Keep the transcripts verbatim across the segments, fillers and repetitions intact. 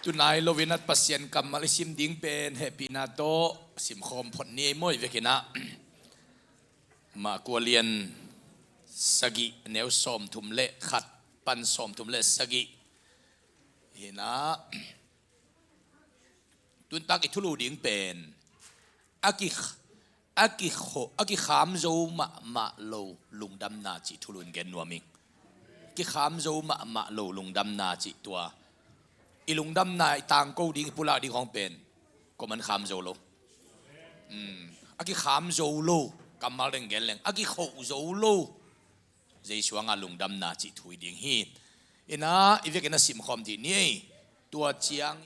Tunai loin ah Pasian kammal i sim ding pen hehpihna tawh simkhawm phot ni ei maw. I vekin ah Marka lian sagih, neu sawmthum le khat pan sawmthum le sagih hi-in ah, tuntak i thulu ding pen a ki, a kikho, a kikham zo mahmah lo lungdamna cih thulu in gen nuam ing. Kikham zo mahmah lo lungdamna cih, tua i lungdamna i tangko ding, i pulak ding khawng pen kuaman kham zo lo. Hmm. A kikham zo lo, kammal dang gen leng a kikhoh zo lo Jesu hanga lungdamna cih thu hi ding hi. In ah i vekin ah simkhawm dih ni ei. Tua ciang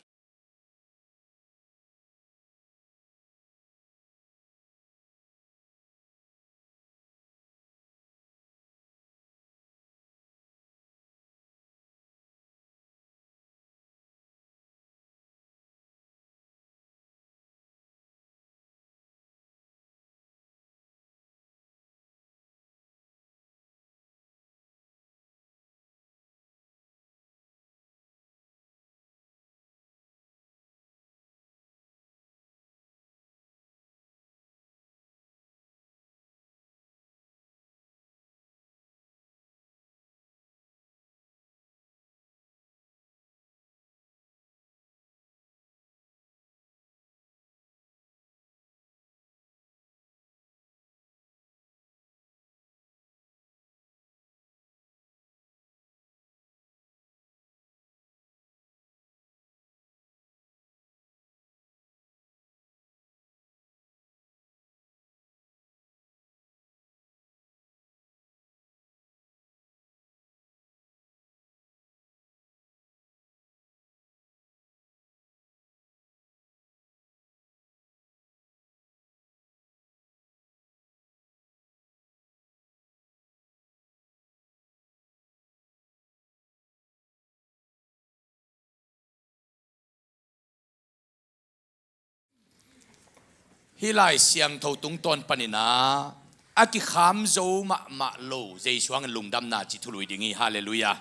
Hih Lai Siangtho tungtawn panin ah a kikham zo mahmah lo Jesu hangin lungdamna cih thulu hi ding hi. Halleluiah.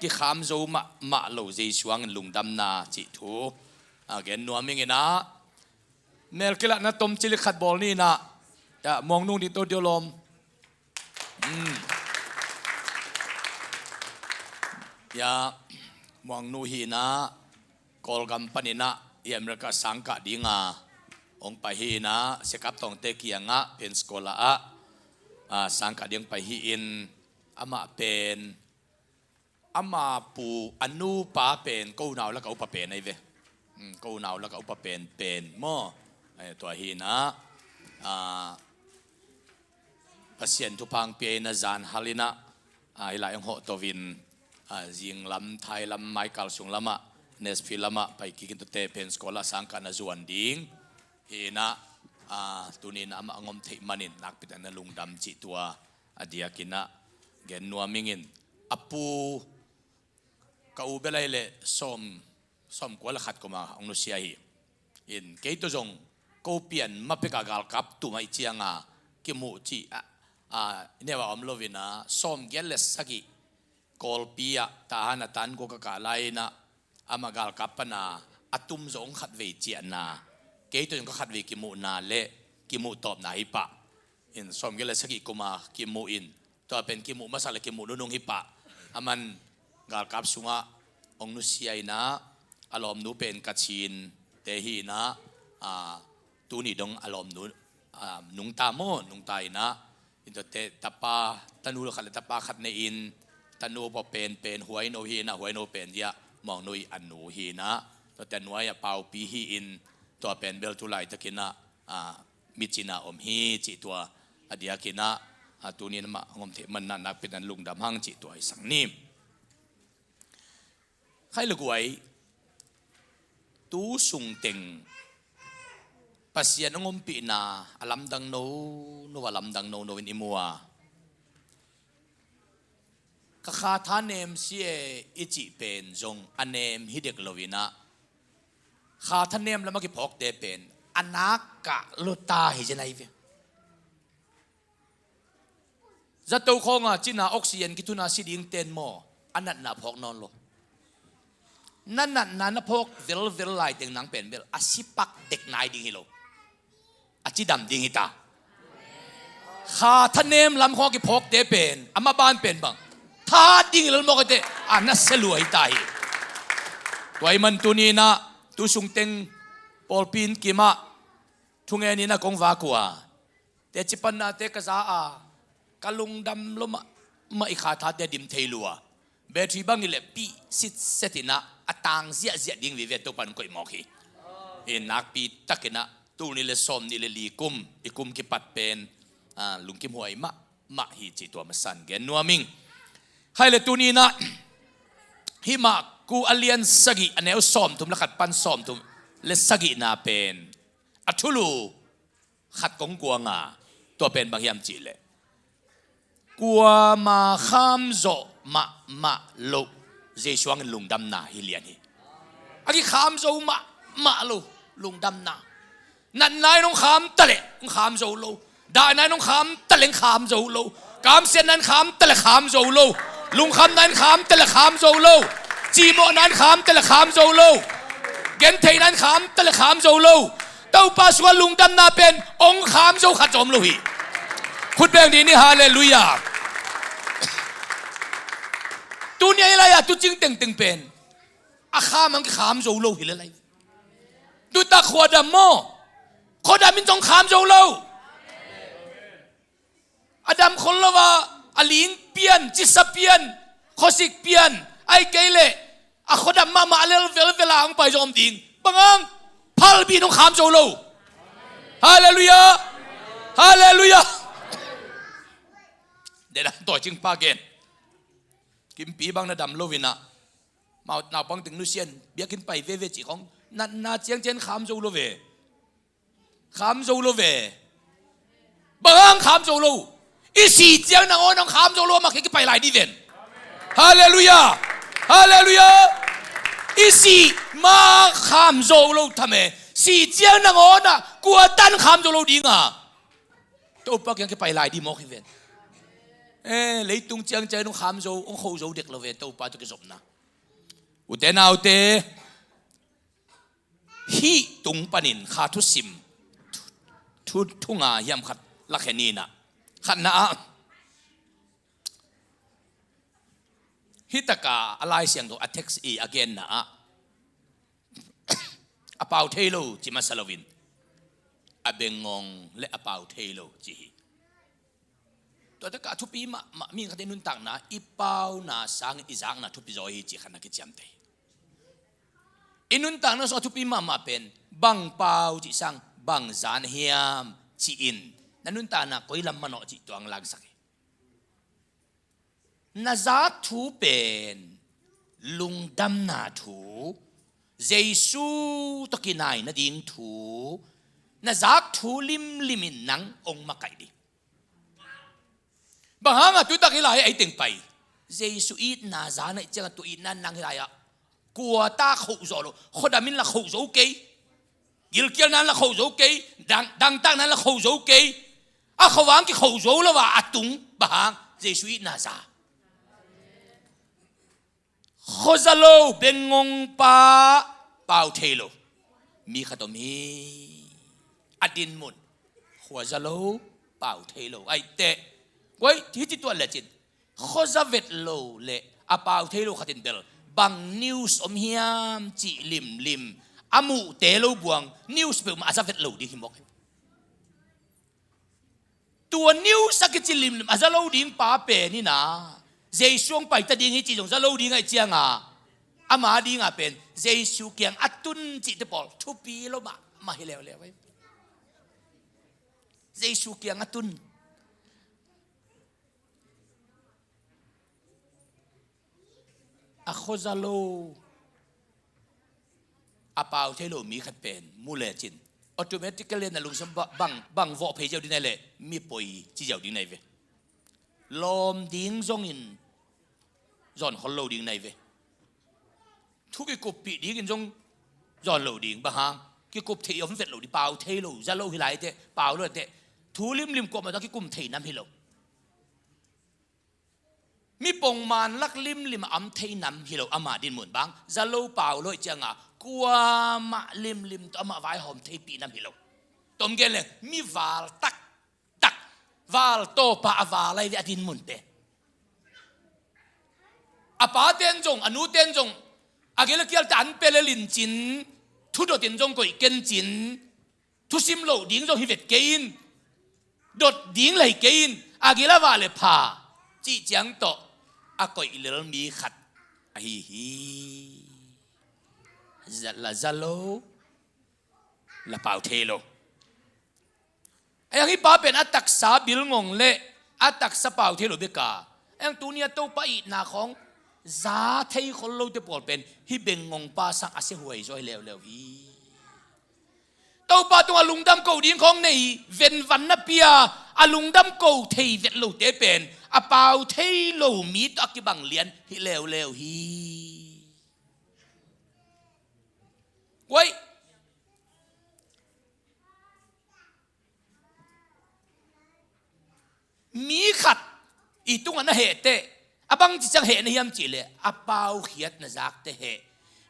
Kikham zo mahmah lo Jesu hangin lungdamna cih thu a gen nuam ing. In ah mel kilatna tomcik khat bawl ni. In ah, ya, Muang Nu ding to diaw lawm. Hmm. Ya, Muang Nu hi-in ah Kawlgam panin ah i America sangkah dinga hong pai hi-in ah, Sekap Thawngte kiangah Pensacola ah, ah, sangkah ding pai hi-in, amah pen, ama pu, a nupa pen ko unau lakah upa pen ahi ve. Hmm, ko unau lakah upa pen pen maw. Eh, tua hi-in ah, ah, Pasian thupha hong pia in ah, zan hal in ah, ah, hih lai hong hawh to-in, ah, zinglam, thailam, maikal sunglamah, Nashville lamah pai kik in, tuate Pensacola sangkahna zuan ding hi-in ah, ah, tuni-in ah amah hong om theih manin nakpi takin na lungdam cih tua a diakin ah gen nuam ing. In a pu, ka u bel ahih leh sawm, sawmkua le khat kuma hong nusia hi. In kei tawh zong ko pian ma peka galkap tum ahih cianga kimuh cih a, a, neu a om loin ah, sawmgiat le sagih Kawlpi ah tahan a tan gua ka kah lai-in ah, amah galkap pana a tum zong khatvei ciahna, kei tawh zong ka khatvei kimuhna le kimuh tawpna hi pah. In sawmgiat le sagih kuma kimuh in, tua pen kimuh masa le kimuh nunung hi pah. Aman galkap sungah hong nusia in ah, a lawmnu pen Kachinte hi-in ah, ah, tuni dong a lawmnu, ah, nungta maw, nungta in ah, in tuate tapa, tanu khat le tapa khat nei-in, tanu pua penpen Huaino hi-in ah, Huaino pen zia Muang Nu i a nu hi-in ah, tuate a nuai-ah Paupi hi-in, tua pen bel tu laitakin ah, ah, micina om hi cih tua a diakin ah, ah, tuni-in amah hong om theih manin ah nakpi takin lungdam hang cih tua hi sang ni. Khaih le guai, tu sungteng Pasian hong ompihna a lamdang nono, a lamdang nono in i mu a, ka kha tha nem si e i cih pen zong a nem hi dek loin ah, kha tha nem lam a kiphawkte pen a nak kah lua ta hi zen ahi ve. Zato khawnga cina oxygen kithuna si dingten maw, a natna phawk nawn lo. Na natna na phawk velvel laiteng nang pen bel a sipak dek nai ding hi lo. A cidam ding hi ta. Kha thanem lam khawng a kiphawkte pen a maban pen bang tha ding hi lo mawk ite, a nasia lua hi ta hi. Tua ahih man tuni-in ah tu sungteng pawlpi inn kimah thungen in ah kong vak uh a, teci pannate ka za a, ka lungdam lo mahmah, i kha thate a dim thei lua. Battery bang hi leh pih sitset in ah a tang ziahziah ding vive, Topa'n koih mawk hi. Hi nakpi takin ah tul nih le sawm nih le li kum, i kum kipat pen, ah, lungkimhuai mahmah hi cih tua masa-in gen nuam ing. Khai le tuni-in ah hih Marku a lian sagih, a neu sawmthum le khat pan sawmthum le sagihna pen a thulu khat kong kuang a, tua pen bang hiam cih leh, kuamah khamzawh mahmah loh Jesu hangin lungdamna hi lian hi. A kikhamzo mahmah lo lungdamna. Natna in hong kham ta leh hong kham zo lo. Dahna in hong kham ta leh hong kham zo lo. Kamsiatna in kham ta leh kham zo lo. Lungkhamna in kham ta leh kham zo lo. Cihmawhna in kham ta leh kham zo lo. Gentheihna in kham ta leh kham zo lo. Topa sungah lungdamna pen hong kham zo khat zong om lo hi. Khut beng dih ni, halleluiah. Tuni a i lai-a tuucing tengteng pen a kham hang kikham zo lo hi le lai. Tutak khuadam maw? Khuadam in zong kham zo lo. A dam khol lo a, a ling pian, cisa pian, khuasik pian, ahih kei leh a khuadam mahmah lel velvel a hong pai zong om ding. Bang hang? Phalbi in hong kham zo lo. Halleluiah. Halleluiah. Dena tawicing pa gen. Kimpi bang na dam lo in ah, mau naupang teng nusia in biakinn pai veve cih khong natna ciangciang kham zo lo ve. Kham zo lo ve. Bang hang kham zo lo? I sih ciang nangawn hong kham zo lo, amah kiang kipai lai dih ven. Halleluiah. Halleluiah. I sih ma kham zo lo tham e. Sih ciang nangawn ah kua tan kham zo lo ding a, Topa kiang kipai lai dih mawk hi ven. Eh, leitung ciangciang hong kham zo, hong kho zo dek lo ve, Topa tawh kizopna. Ute naute, hih tung panin kha thusim thu, thu, thu nga hiam khat lakhia ni in ah. Khatna ah, hih takah a Lai Siangtho a text i a genna ah, a pau thei lo ci masa loin, a bengngong le a pau thei lo ci hi. Tua takah a thupi mahmah, mi khat i nuntakna, i pauna sangin i zakna thupi zaw hi cih khat na kiciamteh hi. I nuntakna sungah thupi mahmah pen bang pau cih sang bang za na hiam ci-in, na nuntakna koi lam manawh cih tuang langsak hi. Na zak thu pen lungdamna thu, Jesu tawh kinai nading thu, na zak thu limlim in nang hong makaih ding. Bang hangah tutak hih lai-ah ei teng pai? Jesu itna za na hih ciangah tua itna nang hih lai-ah kua ta khoh zawh loh, khuadam in la khoh zo kei, gilkialna in la khoh zo kei, dang, dangtakna in la khoh zo kei. A khuavang kikhoh zo lo a, a tung bang hang? Jesu itna za. Khuaza lo, bengngong pa, pau thei lo mi khat om hi. A dinmun, khuaza lo, pau thei lo. Aih teh, koi hih ci tuan lecin, khuaza vet lo le a pau thei lo khat in bel bang news om hiam cih limlim a muhte lo buang, news peuhmah a za vet lo ding hi mawk hi. Tua news a kici limlim a za lo ding pa pen in ah, Jesu hong paita ding hi cih zong za lo ding ahih ciangah, ama dingah pen Jesu kiang a tun cihte pawl thupi lo mahmah hi leuleu hi. Jesu kiang a tun. A khuaza lo, a pau thei lo mi khat pen mu lecin, automatically na lungsim ba-, bang, bang vawh phei ziau ding nai leh, mi poi ci ziau ding nai ve. Lawm ding zongin zawn khol lo ding nai ve. Thu kikuppih dingin zong zawn lo ding. Bang hang? Kikup theih om vet lo ding, pau thei lo, za lo hi lai teh, pau lo teh. Thu limlim kuamah zong kikum thei nam hi lo. Mi pongman lak limlim a om thei nam hi lo, amah dinmun bang za lo pau lo ih cianga kuamah limlim tawh amah vaihawm theipih nam hi lo. Tom gen leng mi val taktak, val tawpa a val ahi ve a dinmun pen. A paten zong, a nuten zong, a gel a kialte an pelelin cin, thudotin zong koih kencin, thusim loh ding zong hi vet kei in, dot ding le hi kei in, a gel a vah le pha cih ciang tawh a koih lel mi khat ahi hi. Za, la za lo, la pau thei lo. Ahi hang hih pa pen a taksa bilngong le a taksa pau thei lo bek a, ahi hang tuni a Topa itna khawng za thei khol lote pawl pen hih bengngong pa sang a siahuai zaw hi leuleu hi. Topa tungah lungdam ko ding khawng nei, venvanna pia, a lungdam ko thei vet lote pen a pau thei lo mi tawh a kibang lian hi leuleu hi. Guai. Mi khat i tungah na heh teh, a bangci ciang heh na hiam cihleh, a paukhiat na zak teh heh.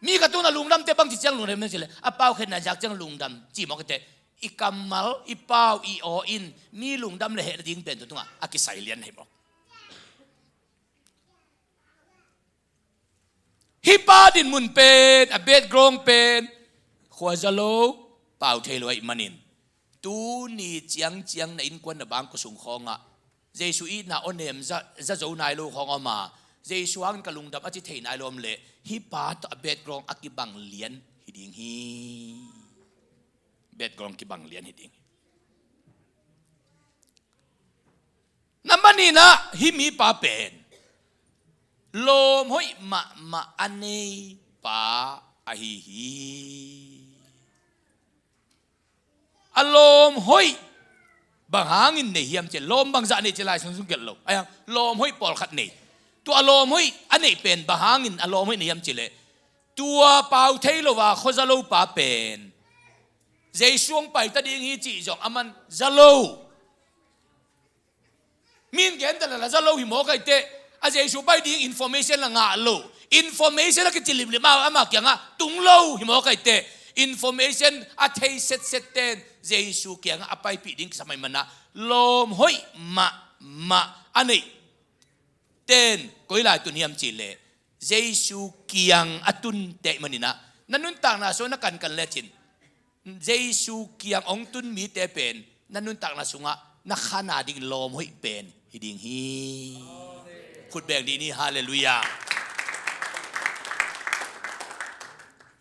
Mi khat tungah na lungdam teh, bangci ciang lungdam hiam cihleh, a paukhiat na zak ciang lungdam ci mawk hi teh. I kammal, i pau, i aw in mi lungdam le heh nading pen tua tungah a kisai lian hi mawk. Hih pa dinmun pen, a background pen, khuaza lo, pau thei lo ahih manin, tuni ciangciang na innkuan na bangkua sung khawngah Jesu itna awnem za, za zo nai lo khawng om a, Jesu hangin ka lungdam a ci thei nai lo om leh, hih pa tawh a background a kibang lian hi ding hi. Background kibang lian hi ding hi. Na maninah hih mipa pen lawm hoih mahmah a nei pa ahi hi. A lawm hoih bang hangin nei hiam cihleh, lawm bangzah nei cihleh Lai Siangtho sung gelh lo. Ahi hang lawm hoih pawlkhat nei. Tua a lawm hoih a neih pen bang hangin a lawm hoih nei hiam cihleh, tua pau thei lo a khuaza lo pa pen Jesu hong paita ding hi cih zong aman za lo. Min gen ta lala za lo hi mawk ahih teh, a Jesu pai ding information la ngah lo. Information a kici limlim a ama kiangah tung lo hi mawk ahih teh, information a thei setset ten Jesu kiangah a paipih ding kisam ahih manah lawm hoih mahmah a neih ten koi lai tun hiam cihleh, Jesu kiang a tun teh maninah na nuntakna sungah na kankan lecin, Jesu kiang hong tun mite pen na nuntakna sungah na khana ding lawm hoih pen hi ding hi. Khut beng dih ni, halleluiah.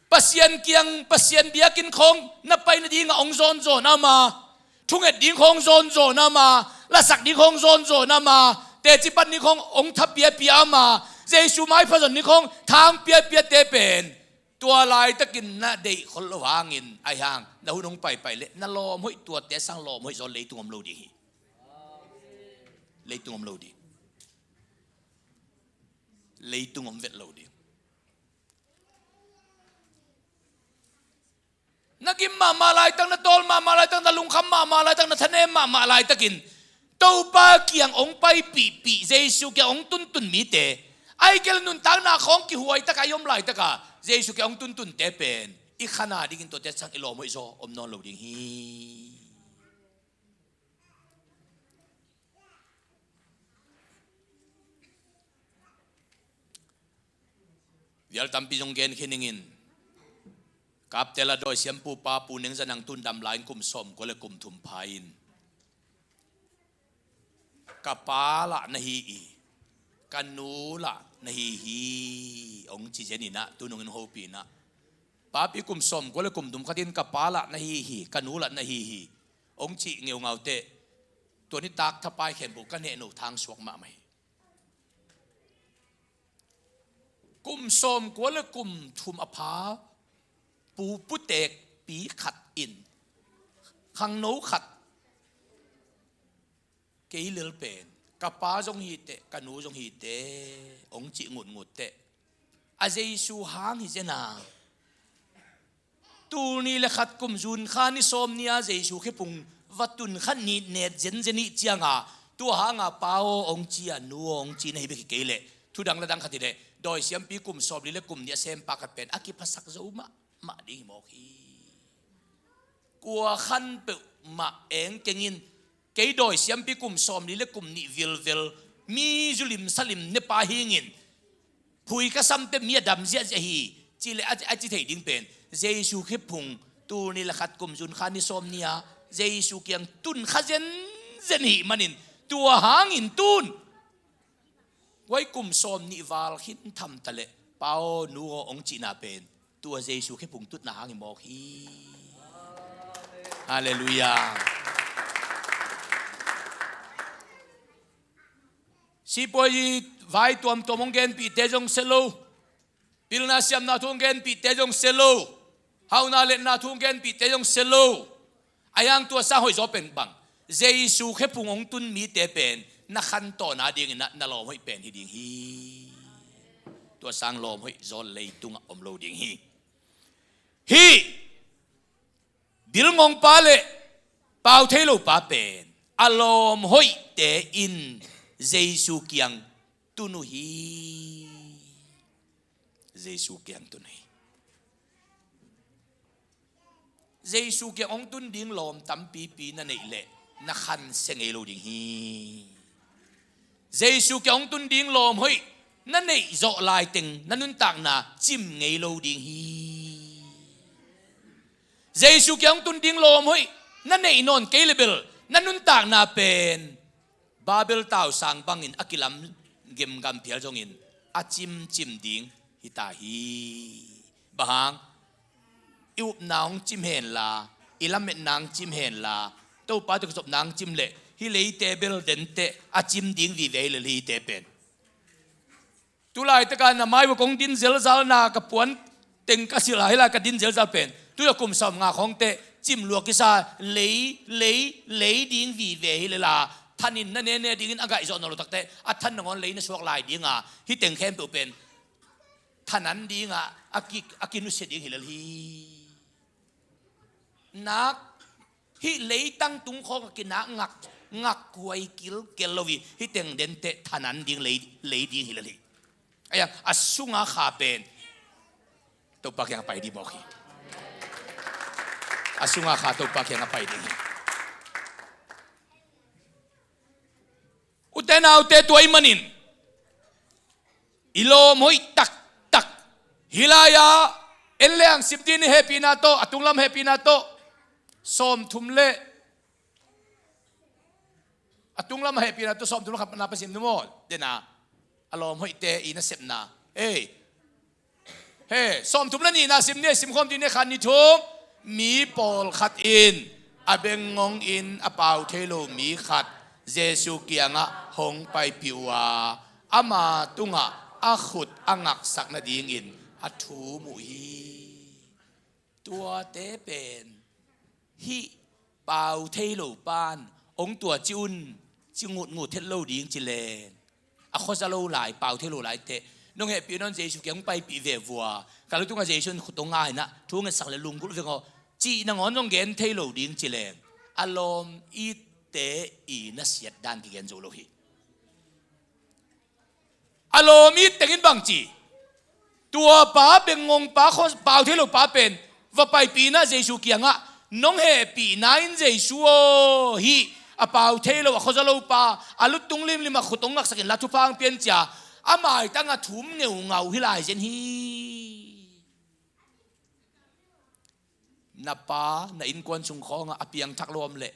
Pasian kiang, Pasian biakinn khawng na pai nadingah hong zawnzawn ama, thunget ding khawng zawnzawn ama, lasak ding khawng zawnzawn ama, teci pan ding khawng hong tha piapia ama, Jesu maipha zon ding khawng thang piapiate pen tua laitakin na deih khol lo hangin, ahi hang na hun hong paipai leh na lawm hoih tuate sang lawm hoih zaw leitung om lo ding hi. Leitung om lo ding. Leitung om vet lo ding. Na gim mahmah laitak, na tawl mahmah laitak, na lungkham mahmah laitak, na thanem mahmah laitakin Topa kiang hong paipihpih, Jesu kiang hong tuntun mite, ahih kei leh nuntakna khawng kihuaitak a i om laitaka Jesu kiang hong tuntunte pen i khana dingin tuate sang i lawm hoih zaw om nawn lo ding hi. Vial tampi zong gen khin ingin, Kaptela dawi siampu pa Pu Neng Za Nang tun dam lai-in kum sawmkua le kum thum pha-in, ka pa lah na hi hi, ka nu lah na hi hi, hong ci zen inah, tu nungin hopih inah, papi kum sawmkua le kum thum khatin ka pa lah na hi hi, ka nu lah na hi hi, hong cih ngeungau teh, tua nitak thapai khempeuh ka nehno thang suak mahmah hi. Kum sawmkua le kum thum a pha pu putekpi khat in khangno khat kei lel pen, ka pa zong hi teh, ka nu zong hi teh, hong cih ngutngut teh, a Jesu hang hi zen a, tul nih le khat kum June kha ni sawm ni-a Jesu khepung va tun kha nitnet zenzen ih cianga, Tua hanga pa aw hong ci a, nu aw hong ci na hi bek hi kei leh, thudang ladang khat hi leh, dawi siampi kum sawmli le kum nih a sempa khat pen a kiphasak zo mahmah ding hi mawk hi. Kua khan peuhmah eng kengin, kei dawi siampi kum sawmli le kum nih vilvel, mi zulim salim nepa hingin, phui ka samte mi a dam ziahziah hi, ci le a, a ci thei ding pen, Jesu khephung tul nih le khat kum zun kha ni sawm ni-a Jesu kiang tun kha zenzen hi manin, tua hangin tun. Huai kum sawm nih val khin tham ta leh, pa aw nu aw hong cihna pen, tua Jesu khephung tutna hang hi mawk hi. Halleluiah. Sipuai vai tuamtuam hong genpihte zong sia lo. Pilna siamna thu hong genpihte zong sia lo. Hauhna letna thu hong genpihte zong sia lo. A yang tua sang hoih zaw pen bang, Jesu khephung hong tun mite pen na khantawn a dingin na, na lawm hoih pen hi ding hi. Tua sang lawm hoih zaw leitungah om lo ding hi. Hih bilngongpa le pau thei lopa pen a lawm hoihte in Jesu kiang tun uh hi. Jesu kiang tun uh hi. Jesu kiang hong tun ding lawm tampipi na neih leh na khansia ngei lo ding hi. Jesu kiang hong tun ding lawm hoih na neih zawh laiteng na nuntakna cim ngei lo ding hi. Jesu kiang hong tun ding lawm hoih na neih nawn kei le bel na nuntakna pen Babel tausang bangin a kilam gemgam phial zongin a cimcim ding hi ta hi. Bang hang, i upna hong cim henla, i lametna hong cim henla, Topa tawh kizopna hong cim leh hih leite bel denteh a cim ding vive hi lel hite pen. Tulaitak a na mai vua kong din zelzalna ka puan teng ka silh a, hih lai ka din zelzal pen. Tui a kum sawm nga khawngte cim luak kisa lei, lei, lei ding vive hi lela. Thanin na nene dingin a gaih zawh nawn lo takte a than nangawn lei na suak lai dinga, hih teng khempeuh pen thanan dinga a ki, a kinusia ding hi lel hi. Nak, hih leitang tung khawng a kinak ngak, ngak kuai kilkel lo hi, hih teng denteh thanan ding lei, lei ding hi lel hi. Aia, a sunga kha pen Topa kiang a pai ding mawk hi. A sunga kha Topa kiang a pai ding hi. Ute naute, tua ahih manin i lawm hoih taktak hi lai-a, en le ang sim dih ni, hehpihna tawh, a tunglam hehpihna tawh, sawmthum le a tunglam a hehpihna tawh sawmthum le khatna pasim nu maw, dena a lawm hoihte i nasepna. Ei, he, sawmthum le nihna sim ni, simkhawm dih ni, khat, nih, thum. Mi pawlkhat in a bengngong in a pau thei lo mi khat Jesu kiangah hong paipih uh a, ama tungah a khut a ngaksak nadingin a thum uh hi. Tuate pen hih pau thei lo pan hong tua ci un, ci ngutngut het lo ding ci leng, a khuaza lo lai, pau thei lo lai teh, nong hehpih nawn Jesu kiang hong paipih ve vua, ka lu tungah Jesu in khut hong nga inah, thu ngetsak le lunggulh veng aw, cih nangawn zong gen thei lo ding ci leng, a lawm itte i nasiat dan kigen zo lo hi. A lawm it tengin bangci, tua pa, bengngong pa, khua, pau thei lo pa pen va paipih inah Jesu kiangah, nong hehpihna in Jesu aw, hih a pau thei lo, a khuaza lo pa a lutung limlim a khut hong ngaksak inla thupha hong pia in ci-a, a maitang a thum ngeungau hi lai zen hi. Na pa na innkuan sung khawngah a piangthak lo om leh,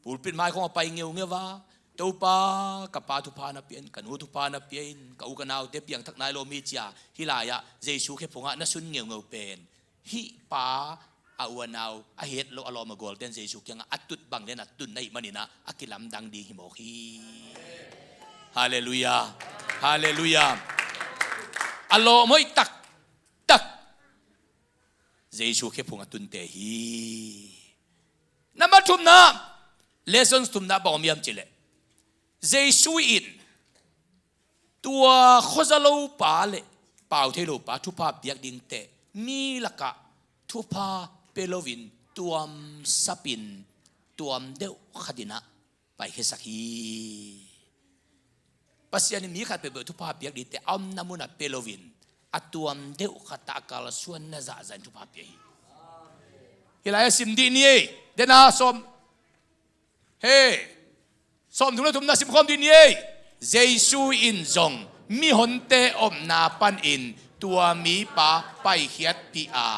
pulpit mai khawng a pai ngeungeu a, Topa, ka pa thupha na pia in, ka nu thupha na pia in, ka u ka naute piangthak nai lo mi ci-a, hih lai-ah Jesu khephungah na sun ngeungeu pen, hih pa a u a nau a het lo a lawm a gualten Jesu kiangah a tut bang le na tun na hih maninah a kilamdang ding hi mawk hi. Halleluiah. Halleluiah. A lawm hoih taktak Jesu khephung a tunte hi. Number thumna, lessons thumna bang om hiam cileh, Jesu in tua khuaza lo pa le pau thei lo pa thupha piak dingte mi lakah thupha pia loin tuamsapin tuam deuh khatinah paikhiasak hi. Pasian in mi khat peuhpeuh thupha piak dingte a omna munah pia loin a tuam deuh khatah a kalsuanna zahzah in thupha pia hi. Hih lai a sim dih ni ei. Dena sawm, he, sawmthum le thumna simkhawm dih ni ei. Jesu in zong mihonte omna panin tua mipa paikhiatpih a,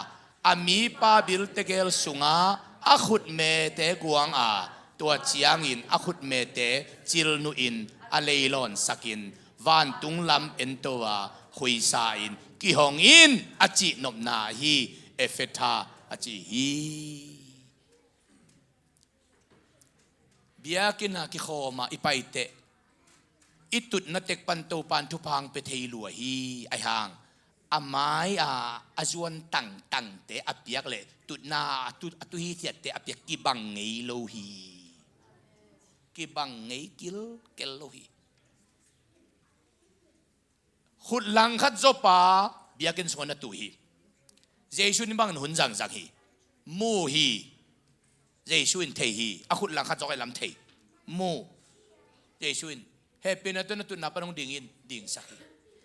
a mipa bil tegel sungah a khutmete guang a, tua ciangin a khutmete cilnuhin a leilawnsakin vantung lam ento a, huisa in, "Kihong in," a cihnopna ahi. Efetha a ci hi. Biakinn a kikhawm a i paiteh i tutna tek pan Topan thupha hong pia thei lua hi. Ahi hang a mai-a a zuan tangtangte a piak le tutna a tu, a tu hithiatte a piak kibang ngei lo hi. Kibang ngei kilkel lo hi. Khut langkhat zawpa biakinn sungah na tu hi. Jesu in bangin hun zangzang hi. Mu hi. Jesu in thei hi. A khut langkhat zawk a i lam thei. Mu. Jesu in hehpihna tawh na tutna pan hong ding in, dingsak hi.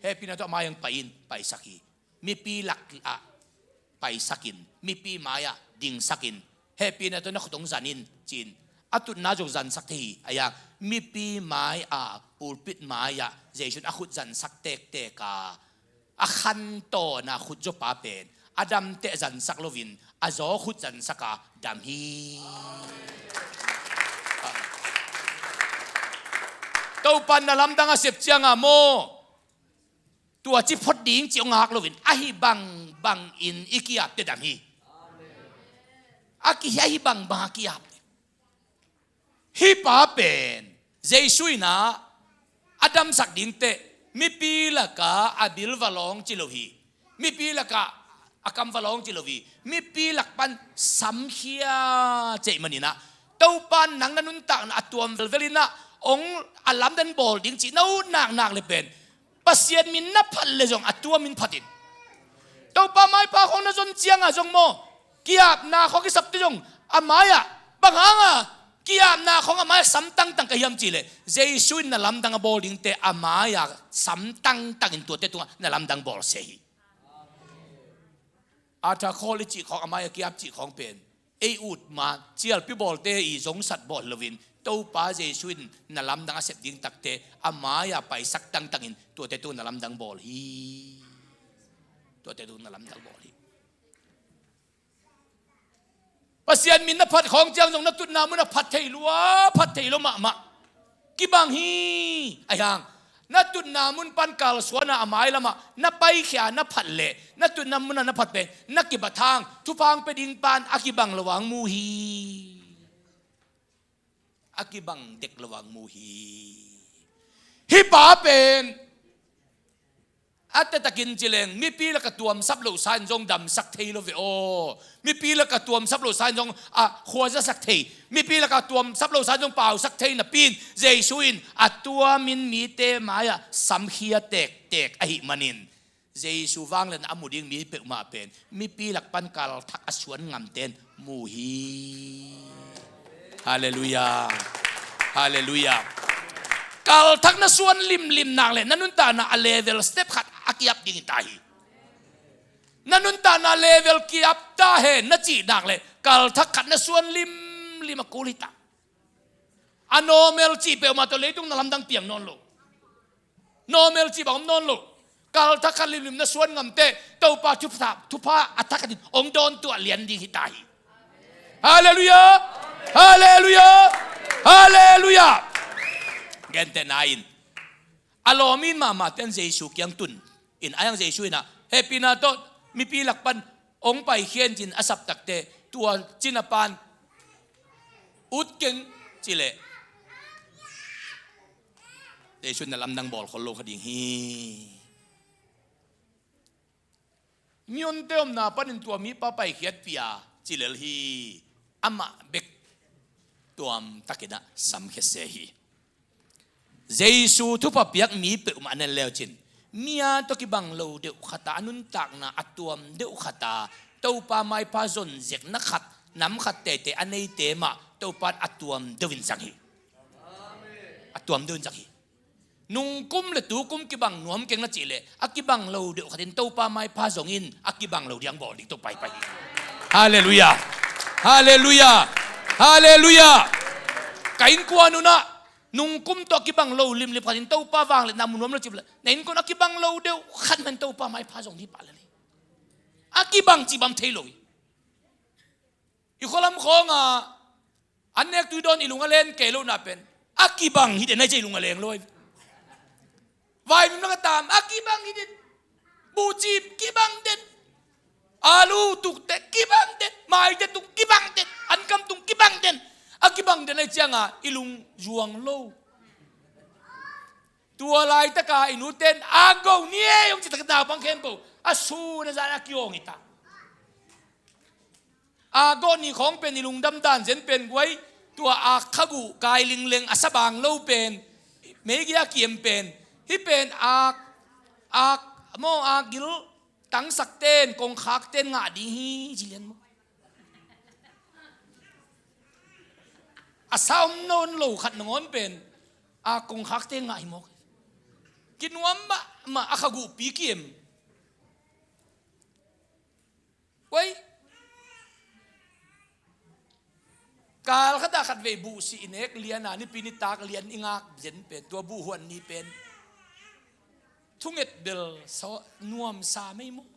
Hehpihna tawh a mai-ah hong pai in, paisak hi. Mipi lakah paisakin, mipi mai-ah dingsakin, hehpihna tawh na khut hong zan in, ci-in a tutna zong zansak thei hi. Ahi hang mipi mai-ah, pulpit mai-ah Jesu in a khut zansak tektek a, a khantawn a khut zawpa pen a dam teh zansak loin a zaw khut zansak a dam hi. Topa in na lamdang a sep ciangin maw, tua ci phot ding ci hong ngak loin ahi bangbangin i ki-apte dam hi. A ki, ahi bangbang a ki-apte. Hih pa pen Jesu in a damsak ding teh mipi lakah a bil va lawng ci lo hi. Mipi lakah a kam va lawng ci lo hi. Mipi lak pan samkhia cih manin a, Topa in nang na nuntakna a tuam velvel in a, hong a lamdang bawl ding cih na ut naknak le pen Pasian min na phat le zong a tua min phat in. Topa maipha khawng na zon ciangin zong maw, ki-apna khawng i sapte zong a mai-ah, bang hangin ki-apna khawng a mai-ah sam tangtang ka hiam cih leh, Jesu in na lamdang a bawl dingte a mai-ah sam tangtangin tuate tungah na lamdang bawl se hi. Altar call i cih khawng, a mai-ah ki-ap cih khawng pen ei ut ma, cialpi bawlte i zongsat bawl loin, Topa Jesu in na lamdang a sep ding takte a mai-ah paisak tangtangin tuate tungah na lamdang bawl hi. Tuate tungah na lamdang bawl hi. Pasian min na phat khawng ciang zong na tutna mun a phat thei lua, phat thei lo mahmah. Kibang hi. Ahi hang na tutna mun pan kalsuan a, a mai lamah na paikhia na phat leh, na tutna mun a na phat pen na kibat hang thupha hong pia ding pan a kibang lo hong mu hi. A kibang dek lo hong mu hi. Hih pa pen a taktakin ci leng, mipi lakah tuamsap lohsa in zong damsak thei lo ve aw. Mipi lakah tuamsap lohsa in zong a khuazasak thei. Mipi lakah tuamsap lohsa in zong pausak thei napi-in, Jesu in a tuamin mite mai-ah samkhia tektek ahih manin, Jesu vangliatna a mu ding mi peuhmah pen mipi lak pan kalthak a suan ngamte in mu hi. Halleluiah. Halleluiah. Kalthak na suan limlim nak leh na nuntakna a level step khat a ki-ap ding hi ta hi. Na nuntakna level ki-ap ta hen na cih nak leh kalthak khat na suan limlim a kul hi ta. A normal cih peuhmah tawh leitung na lamdang piang nawn lo. Normal cih bang om nawn lo. Kalthak khat limlim na suan ngamte Topa thupha, thupha a thak khatin hong dawntuah lian ding hi ta hi. Halleluiah. Halleluiah. Halleluiah. Gentehna in a lawm in mahmahte in Jesu kiang tun in, ahi hang Jesu in a hehpihna tawh mipi lak pan hong paikhia in ci-in a sap takte tua cina pan ut keng ci leh Jesu in na lamdang bawl khol lo kha ding hi. Mihonte omna panin tua mipa paikhiatpih a ci lel hi. Amah bek tuamtakin a samkhia se hi. Jesu thupha piak mi peuhmah na en le uh cin, mi-a tawh kibang lo deuh khat a, a nuntakna a tuam deuh khat a, Topa maipha zonzekna khat, nam khat teitei a neite mah Topa in a tuam deuh in zang hi. A tuam deuh in zak hi. Nungkum le tukum kibang nuam keng na cih leh a kibang lo deuh khatin Topa maipha zongin a kibang lo diang bawl ding Topa hi pah hi. Halleluiah. Halleluiah. Halleluiah. Ka innkuan unah nungkum tawh kibang lo limlim khatin Topa vangliatna mu nuam lo cih leh na innkuan a kibang lo deuh khat man Topa maipha zong ding hi pah lel hi. A kibang cih bang thei lo hi. I khualam khawngah an nek tui dawn i lung a len kei lohna pen a kibang hi den ai cia i lung a leng lo ai. Vaimim lak a tam a kibang hi den. Buhcim kibang den. Alu tukte kibang den. Maite tung kibang den. Ankam tung kibang den. A kibang den ai cianga i lung zuang lo. Tua laitaka i nuten a go ni ei hong ci tak naupang khempeuh a sun a zan a kiawng hi ta. A gawh ni khawng pen i lungdam dan zen pen guai, tua a khaguh kai lingleng a sabang lo pen, meigei a kiam pen, hih pen ak, ak maw, a gil tangsak ten kongkhak ten ngah ding hi ci lian maw? A sa om nawn lo khat nangawn pen a kongkhak ten ngah hi maw? Kinuam mahmah a khaguhpi kiam. Koi kal khatah khatvei buhsih i nek liana nipi nitak lian i ngak zen pen tua buhhuan ni pen thunget bel nuamsa mei maw?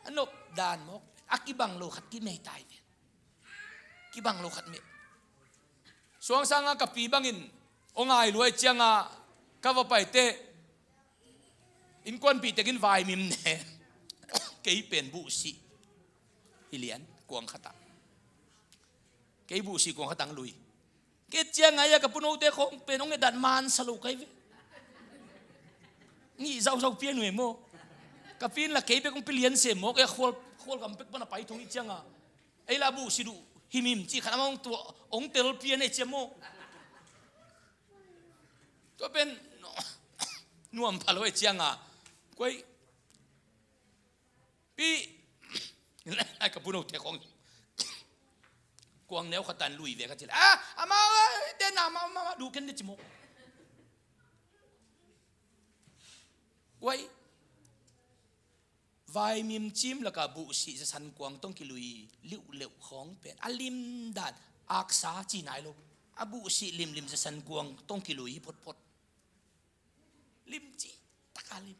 A nop dan mawk a kibang lo khat kimei tai ven. Kibang lo khat mei. Suangsanga ka pi bangin aw ngai luai cianga ka va paite innkuanpih tekin vaimim ne. Kei pen buhsih hi lian kuang khatah. Kei buhsih kuang khatang lui. Kei cianga ia ka punote khawng pen hong edat mansa lo kai ve. Ngih zauzau pian uh e maw? Ka pin la kei bek hong pilian se maw? Kei khual, khual kam pek pana pai thong i cianga ei la buhsih duh himhim cih khat amah hong tel pian e cia maw? Tua pen nuam pha lo e cianga koi pi ai ka puno te khong kuang neu khatan lui ve ka cil a ama te na ma ma du ken de cimo. Koi vaimim cim laka buhsih zasan kuang tong kilui liuhleuh khawng pen a lim dan aksa ci nai lo. A buhsih limlim zasan kuang tong kilui hi photphot. Lim ci taka lim.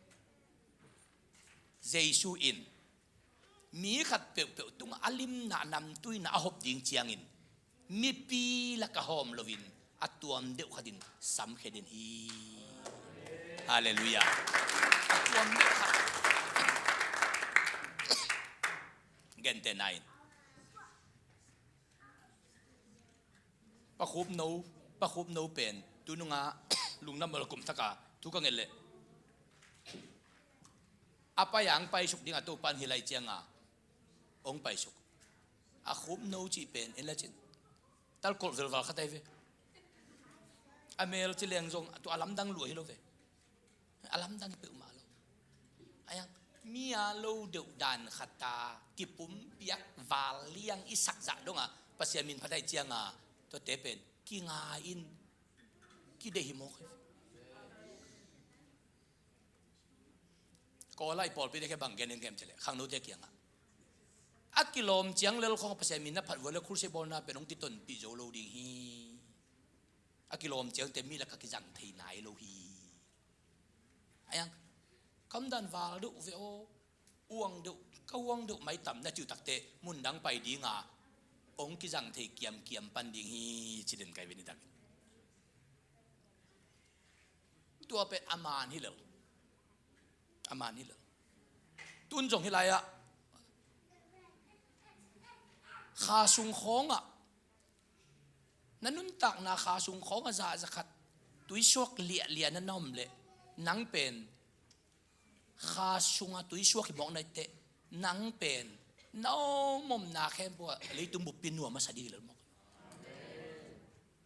Jesu in mi khat peuhpeuh tungah a limna namtuina a hop ding ciangin mipi laka hawm loin a tuam deuh khatin samkhia den hi. Halleluiah. A tuam deuh khat. Gentehna in pakhupno, pakhupno pen tununga lungdam bal kumsaka thu ka nget leh a pai ang paisuk ding a topan hilai cianga hong paisuk. A khupno cih pen en la cin talkolh velval khatai ve. A mel ci leng zong tu a lamdang lua hi lo ve. A lamdang peuhmah lo. Ayang mi a lo deuh dan khata kipumpiak val liang i sakzah donga Pasian min phatai cianga tuate pen kingai in kideih hi mawk hi. Kawlai pawlpi te khe bang gen in kem cile khangnote kiangah a kilawm ciang lel khawng Pasian min na phat vua le khulse bawlna pen hong kitonpih zo lo ding hi. A kilawm ciangte mi laka kizang thei nai lo hi. Ayang kamdan val deuh ve aw. Uang deuh ka uang deuh mai tam na ciuh takte mundang pai dinga hong kizang thei kiamkiam pan ding hi ci den kai ve ni takin. Tua pen a man hi lel. A man hi lel. Tun zong hi lai-ah kha sung khawngah na nuntakna kha sung khawngah zahzah khat tuisuak liahliah na na om leh nang pen kha sunga tuisuak hi mawk naiteh nang pen na omomna khempeuh ah leitung buppi nuam a sa ding hi lel mawk.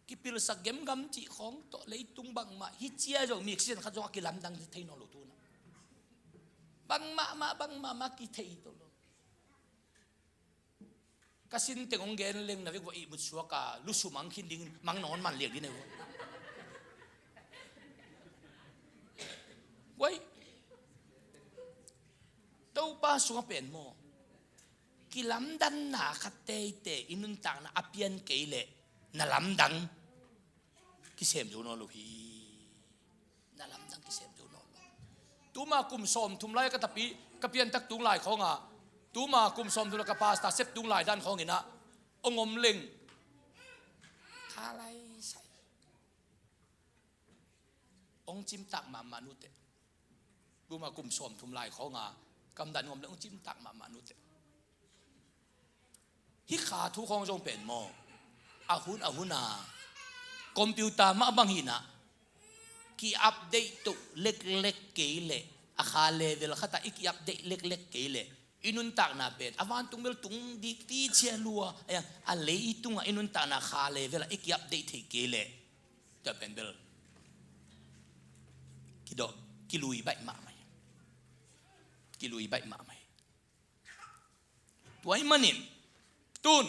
Kipilsak gemgam cih khawng tawh leitung bangmah hi cia zong mi Khristian khat zong a kilamdang thei nawn lo tunah bangmah mah bangmah mah kithei tawh lo. Ka sin teng hong gen leng na vek vua ihmut suaka lusu mang khin ding mang nawn man liak ding na vua. A sungah pen maw, kilamdanna khat teitei i nuntakna a pian kei leh na lamdang kisem zo nawn lo hi. Na lamdang kisem zo nawn lo. Tuma kum sawmthum lai ka tapi, ka piantak tung lai khawnga, tuma kum sawmthum lai ka pastor sep tung lai dan khawngin ah hong om leng kha lai sai. Hong cimtak mahmah nuteh. Tuma kum sawmthum lai khawnga kamdan hong om leng hong cimtak mahmah nuteh. Hih kha thu khawng zong pen maw, a hun a hun a computer mah bang hi-in ah ki-update toh leklek kei leh, a kha level khatah i ki-update leklek kei leh i nuntakna pen a vantung bel tung dik ti cia lua, a, a leitungah i nuntakna kha level ah i ki-update theih kei leh tua pen bel kidawh, kilui baih mahmah hi. Kilui baih mahmah hi. Tua ahih manin tun,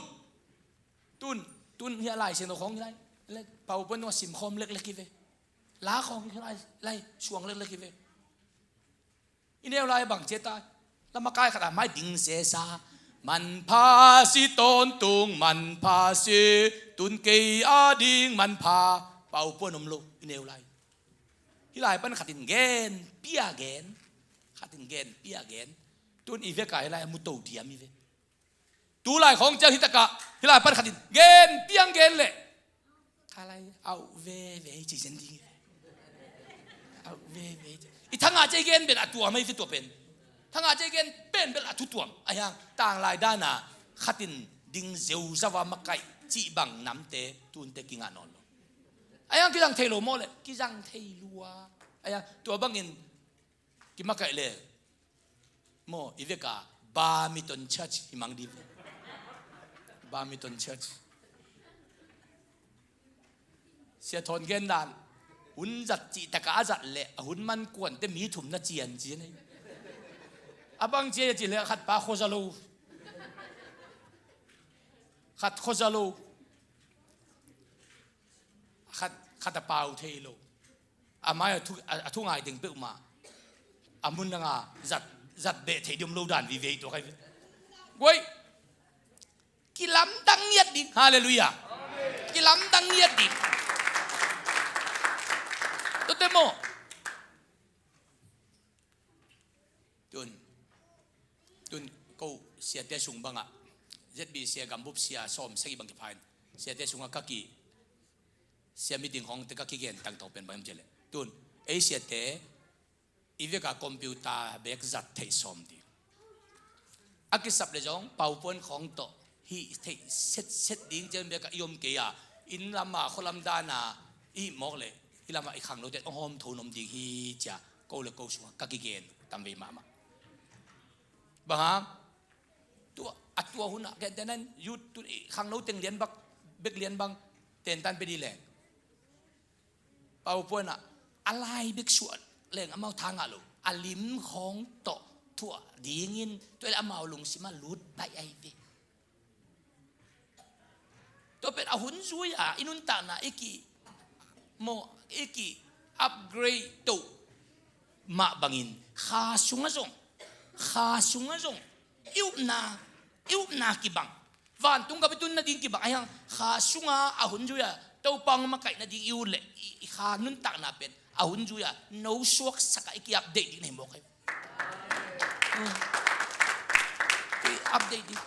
tun, tun hi a, Lai Siangtho khawng hi lai, lai PowerPoint tungah simkhawm leklek hi ve. La khawng hi lai, lai suang leklek hi ve. I neu lai bang ci a ta, la makai khat a mai ding zeza, manpha si tawntung, manpha si, tun kei a ding manpha, PowerPoint om lo i neu lai. Hih lai pan khat in gen pia gen, khat in gen pia gen. Tun i vek a hih lai a mu to diam hi ve. Tu lai khawng ciang hi takah hih lai pan khat in gen piang gen leh kha lai auh veve hi ci zen ding hi ve. Auh veve hi ci. I thangah ciang i gen pen a tuam hi ve tua pen. Thangah ciang i gen pen bel a thu tuam. Ahi hang tanglai dan a khat in ding zeuzau a makaih cih bang namte tunte kingah nawn lo. Ahi hang kizang thei lo maw leh? Kizang thei lua. Ahi hang tua bangin kimakaih leh maw, i vek a Badminton Church hi mang ding ve. Badminton Church. Sia Thawn gen dan, hun zat cih takah a zat leh a hun man kuante mi thum na cian ci hi. A bang ci a cih leh khat pa khuaza lo, khat khuaza lo, khat, khat a pau thei lo. A mai a thu, a, a thu ngai ding peuhmah. A mun dang a zat, zat beh thei ding om lo dan vive hi tua kai ve. Guai. Kilamdang ngiat ding. Halleluiah. Kilamdang ngiat ding. Tua teh maw. Tun, tun ko siate sung bangah Z B C a gambup sia sawm sagih bang kiphain. Siate sungah ka ki, sia meeting hong te ka kigen tangtawng pen bang hiam cih leh, tun ei siate i vek a computer bek zat theih sawm ding. A kisap leh zong PowerPoint khawng tawh hih theih setset ding ciang bek a i om kei a, inn lam a, khua lam dan a i hih mawk leh hih lam a i khangnote hong hawm tho nuam ding hi ci a ko leh ko sungah ka kigen tam vei mahmah. Bang hang? Tua, a tua hun ah, gentehna in youth tu, i khangno teng lian bak, bek lian bang tentan pia dih leng, PowerPoint ah a lai bek suah leng amau tha ngah lo. A lim khawng tawh thuah dingin tua leh amau lungsim ah lut baih ahi ve. Tua pen a hun zui a i nuntakna i ki, maw, i ki upgrade toh mah bangin kha sungah zong, kha sungah zong i upna, i upna kibang, vantung gam i tun nading kibang, ahi hang kha sungah a hun zui a Topa hong makaih nading i ut leh i, i kha nuntakna pen a hun zui a no suaksak a i ki update ding na hi mawk hi. I update ding.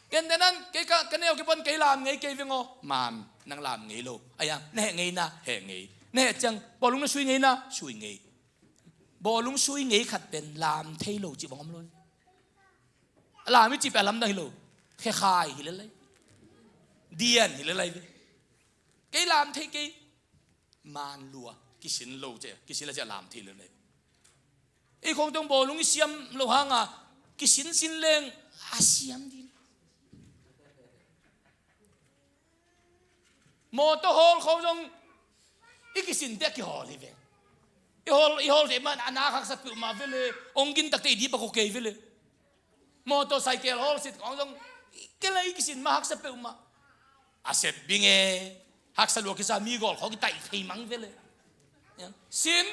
Gentehna in kei ka, ka neu kipon kei lam ngei kei veng aw. Man, nang lam ngei lo. Ahi hang na heh ngeina, heh ngei. Na heh ciang bawlung na sui ngeina, sui ngei. Bawlung sui ngei khat pen lam thei lo cih bang om lo. A lam i cih pen a lamdang hi lo. Khekhai hi lel lai. Dian hi lel lai ve. Kei lam thei kei. Man lua, kisin lo ci a, kisin lo ci a lam thei lo lel. Ei khawng tawh bawlung i siam loh hang a kisinsin leng a siam ding. Mawtaw hawl khawng zong i kisinte a kihawl hi ve. I hawl, i hawl theih man a nak haksa peuhmah ve le, hong gin takte i dih bak aw kei ve le. Mawtaw saikel hawl sit khawng zong kei le i kisin mah haksa peuhmah. A sep bing e, haksa lua kisa mi gawl khawng i taih thei mang ve le. Sin,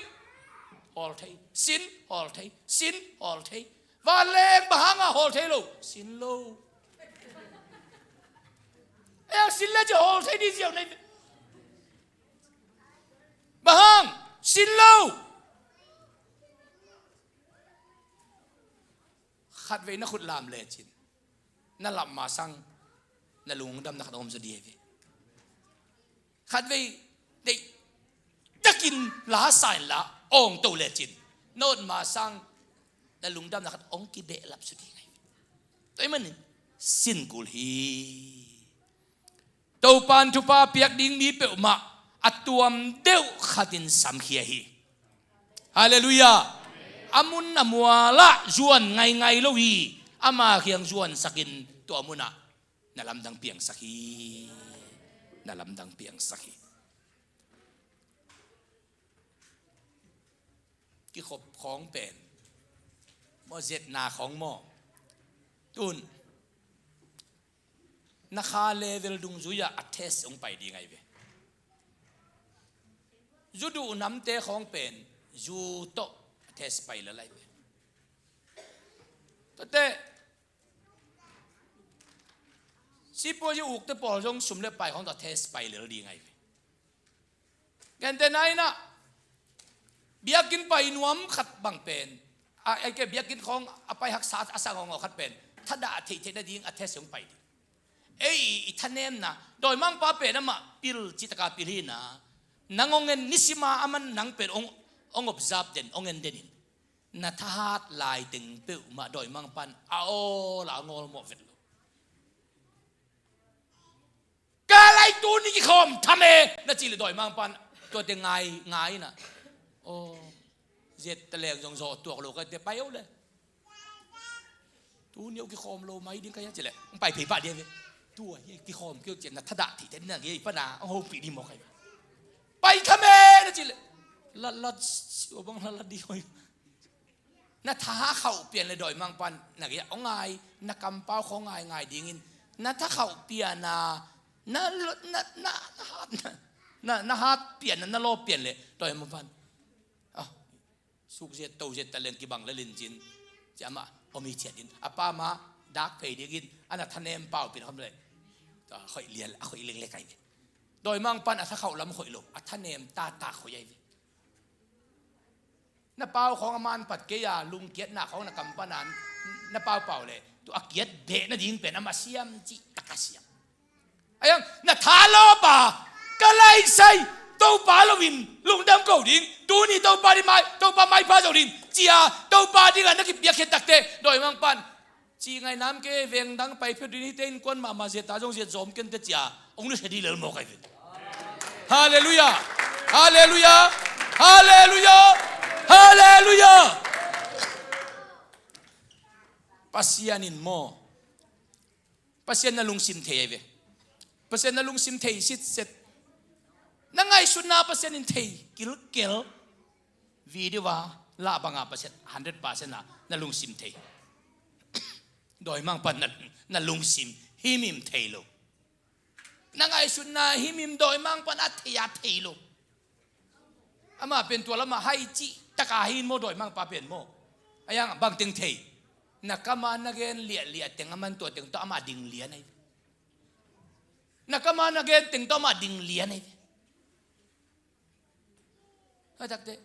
Hawl thei, sin, hawl thei, sin, hawl thei. Vanleng bang hanga hawl thei lo, sin lo. E, sin le ci hawl thei di ziau nei. Bang hang, sin lo. Khatvei na khut lam lecin na lam ma sang na lungdamna khat om zaw di hi ve. Khatvei deih takin la sa in la awng to lecin na ot ma sang na lungdamna khat ong kibehlap zaw di ngai. Tua ahih manin sin kul hi. Topan thupha piak ding mi peuhmah a tuam deuh khatin samkhia hi. Halleluiah. A mun a mualah zuan ngaingai lo hi. Ama kiang zuansakin tua munah na lamdang piangsak hi. Na lamdang piangsak hi. Kikhop khawng pen maw, zetna khawng maw, tun na kha level dungzui-ah a test hong pai ding ahi ve. Zu duh namte khawng pen zu tawh a test pai lel ahi ve. Tuate sipuazi ukte pawl zong sum le pai khawng tawh a test pai lel ding ahi ve. Gentehna in ah biakinn pai nuam khat bang pen, a, a, ke biakinn khawng a pai haksa a sang awng khat pen thadah theihtheih nading a test hong pai ding. Ei i thanemna dawimangpa pen amah pil citaka pil hi na. Nang hong en nisima a man nang pen hong, hong observe den, hong en den in na thahat laiteng peuhmah dawimangpan a awl a a ngawlmawh vet lo. Ka lai tuni kikhawm tham e na cih le dawimangpan tuate ngai, ngai na. Aw, zet taleng zong zawh tuak lo ka te pai o le. Tuni aw kikhawm lo mai ding ka hia cih le hong pai phei pah ding ve. Tua hi kikhawm kei o cih na thadah theihtheih na ngei pana hong hopih ding mawk ahi. Pai tham e na cih le latlat siu bang latlat ding hoi. Na tha khauh pian le dawimangpan na gei-ah hong ngai, na kampau khawng ngaingai dingin na tha khauh pian a, na, na, na, na hat, na, na, na hat pian a, na lawp pian le dawimangpan, ah, suk zet to zet taleng kibang le lincin ci amah om hi ciat in a pa ma dak phei dingin a na thanem pau pian khawm le, a khoih lian, a khoih lenglek ahi. Dawimangpan a tha khauh lam khoih lo, a thanem tata khoih ahi ve. Na pau khawng a man pat kei a, lungkiatna khawng na kam pana na paupau le tua a kiat beh nading pen a masiam cih taka siam. Ayang na tha lawpa ka laisai Topa loin lungdam ko ding, tuni Topa ding mai, Topa maipha zo ding cia Topa dinga na kipiakkhiat takte dawimangpan ci ngai nam ke veng dang pai phio ding hite innkuan mahmah zeta zong zet zawm kente cia hong nusia dih lel mawk ahi ve. Halleluiah. Halleluiah. Halleluiah. Halleluiah. Pasian in maw, Pasian na lungsim thei ahi ve. Pasian na lungsim thei sitset. Na ngaihsutna Pasian in thei kilkel. Video a lah banga Pasian hundred percent a na lungsim thei. Dawimangpan na, na lungsim himhim thei lo. Na ngaihsutna himhim dawimangpan a thei a thei lo. Amah pen tua lamah hai cih taka hi in maw dawimangpa pen maw. Ayang bangteng thei. Na kama na gen liahliah teng a man tua teng tawh amah ding lian ahi. Na kama na gen teng tawh amah ding lian ahi. Haitakte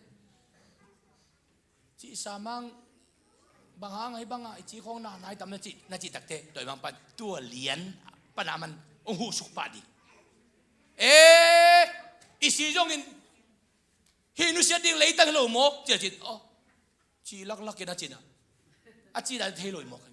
cih samang bang hang ahi banga i ci khawng na nai tam na cih, na cih takte dawimangpan tua lian pana man hong huhsuk pah ding. E, i si zongin hih nusiat ding leitang hi lo maw cia cin. Aw, ci laklak in a cina a cina thei lo i mawk.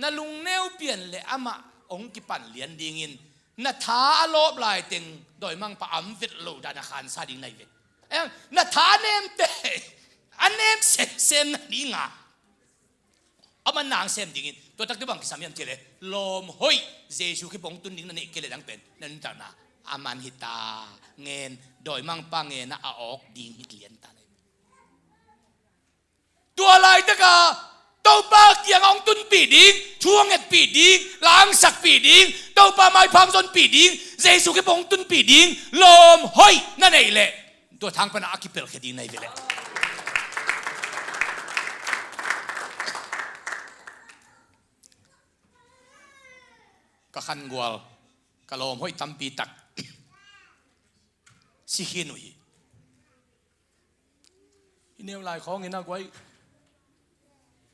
Na lungneu pian le amah hong kipan lian dingin na tha a lawp laiteng dawimangpa am vet lo dan a khansa ding na hi ve. Eng, na tha nemte a nem semsem na dinga a man nang sem dingin tua takte bang kisam hiam cih le lawm hoih Jesu khipong tun ding na neih kei le dang pen na nuntakna a man hita ngen dawimangpa ngen a a awk ding hit lian ta na hi ve. Tua laitaka Topa kiang hong tunpih ding, thu hong ngetpih ding, langsakpih ding, Topa maiphang zonpih ding, Jesu khipong hong tunpih ding lawm hoih na neih leh tua thang pana a kipelkhia ding na hi ve leh. Ka khangual, ka lawm hoih tampi tak si khin uh hi. I neu lai khawngin a guai,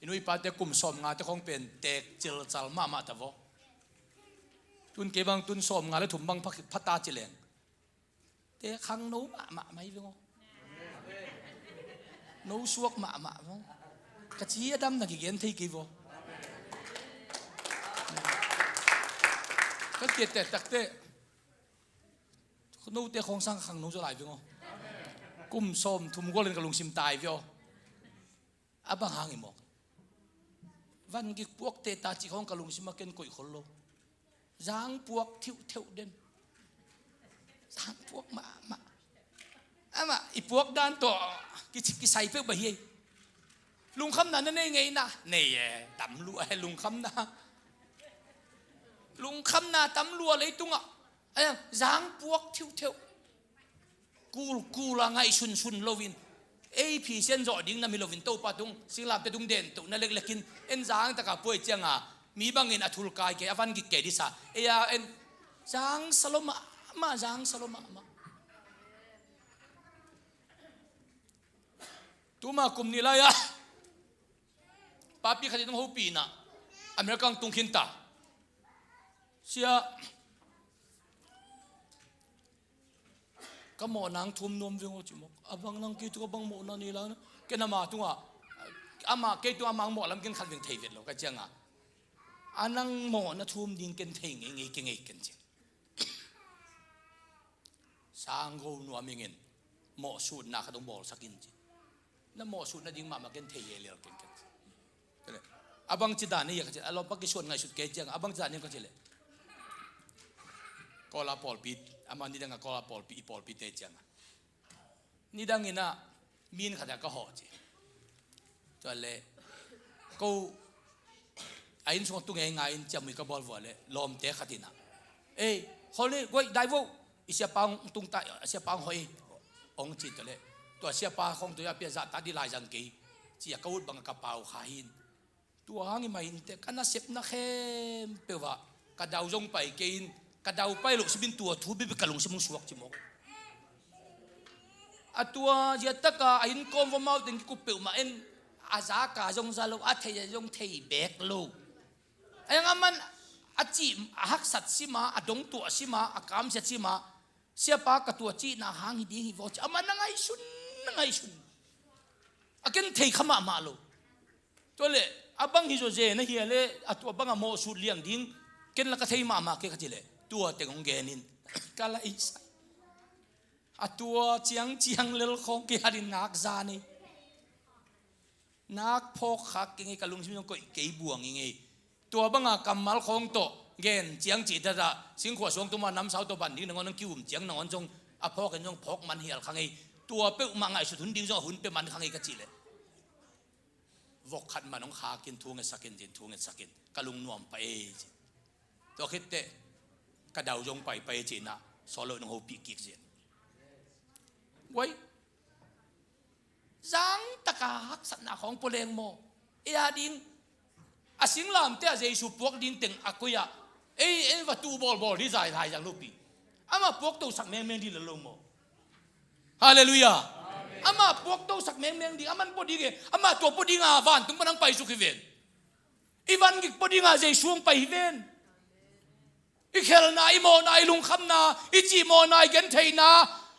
i nu i pate kum sawmngate khawng pen teek cilcal mahmah ta vaw. Tun kei bang tun sawmnga le thum bang pha, pha ta ci leng, te khangno mahmah mai veng aw. No suak mahmah veng aw. Ka ci a dam na kigen thei kei vaw. Ka kiat te takte note khawng sang khangno zaw lai veng aw. Kum sawmthum gualin ka lungsim tai veng aw. A bang hang i mawk? Van gik puak teh ta cih khawng ka lungsim a ken koih khol lo. Zang puak thiuhtheuh den. Zang puak mahmah. Amah i puak dan tawh ki, kisai peuh bang hi ei. Lungkhamna na nei ngeina nei e, tam lua e lungkhamna. Lungkhamna tam lua leitungah. Ai, zang puak thiuhtheuh. Kulkul a ngaihsunsun loin, ei phisian zawh ding nam hi loin, Topa tung singlamte tung den tohna leklekin en zang taka puai cianga mi bangin a thulkai kei, a van gik kei disa ei a en zang sa lo mahmah, zang sa lo mahmah. Tuma kum nih lai-ah papi khat in hong hopih inah America hong tung khinta. Sia, ka mawhna hong thum nuam veng aw ci mawk. A bang nang kei tungah bang mawhna nei lai na? Ken ama tungah, ama kei tungah ama hong mawh lam ken khat veng thei vet lo ka cianga, a nang mawhna thum ding ken thei ngeingei kei ngei ken ci. Sanggo nuam ingin mawhsutna khat hong bawlsak in ci. Na mawhsut nading mahmah ken thei hi lel kengkeng. A bang ci dan hi a ka ci, a lawmpa kisuan ngaihsut kei ciang a bang ci dan hi ka ci leh, Kawla pawlpi, ama nidang a Kawla pawlpi, i pawlpite ciang a nidang in a min khat a ka hawh ci. Tua leh ko a inn sungah tu ngeingai in ciamui ka bawl vua leh lawmte khat in a, ei, khol ni guai dai vo, i siapa hong tungta, a siapa hong hoih hong ci. Tua leh tua siapa khawng tua a pia zahtak dih lai zang kei ci a ka ut bangah ka pau kha hi in. Tua hang i mah inteh ka nasepna khempeuh ah ka dau zong pai kei in, ka dau pai loh simin tua thu bibik ka lungsim hong suak ci mawk. A tua ziahtaka a innkawm vawmau teng kikup peuhmah en, a zaka zong za lo, a thei a zong thei beek lo. A yang a man a cih a haksat sima, a dongtuah sima, a kamsiat sima, siapa ka tua cihna hang hi ding hi vaw ci a man na ngaihsun, na ngaihsun. A ken thei kha mahmah lo. Tua leh a bang hi zawzen ahi a leh a tua bangah mawhsut liang ding ken la ka thei mahmah kei ka ci leh tua teng hong gen in ka la i sai. A tua ciangciang lel khawng kei hanin nak za nei. Nak phawk khak kei ngei, ka lungsim zong koih kei buang i ngei. Tua banga kammal khawng tawh gen ciang cih dada singkhuah suang tuma namsau tawh ban ding nangawn hong ki-um ciang nangawn zong a phawk in zong phawk man hial kha ngei. Tua peuhmah ngaihsut hun ding zong a hun pia man kha ngei ka cih leh vok khat man hong khakin thu ngetsakin zin thu ngetsakin ka lungnuam pah ei ci. Tua khitteh ka dau zong paipai ei ci inah sawt loh in hong hopih kik zin. Guai, zangtaka haksatna khawng pua leng maw? Ei a ding a singlamte ah Jesu puak ding teng a koi-ah ei en va tuh bawlbawl dih zai lai zang lopi. Amah puaktosak mengmeng dih lel lo maw? Halleluiah. Amah puaktosak mengmeng ding, aman pua ding e, amah tua pua dinga vantung pan hong paisuk hi ven. I van gik pua dinga Jesu hong pai hi ven. I khelna, i mawhna, i lungkhamna, i cihmawhna, i gentheihna,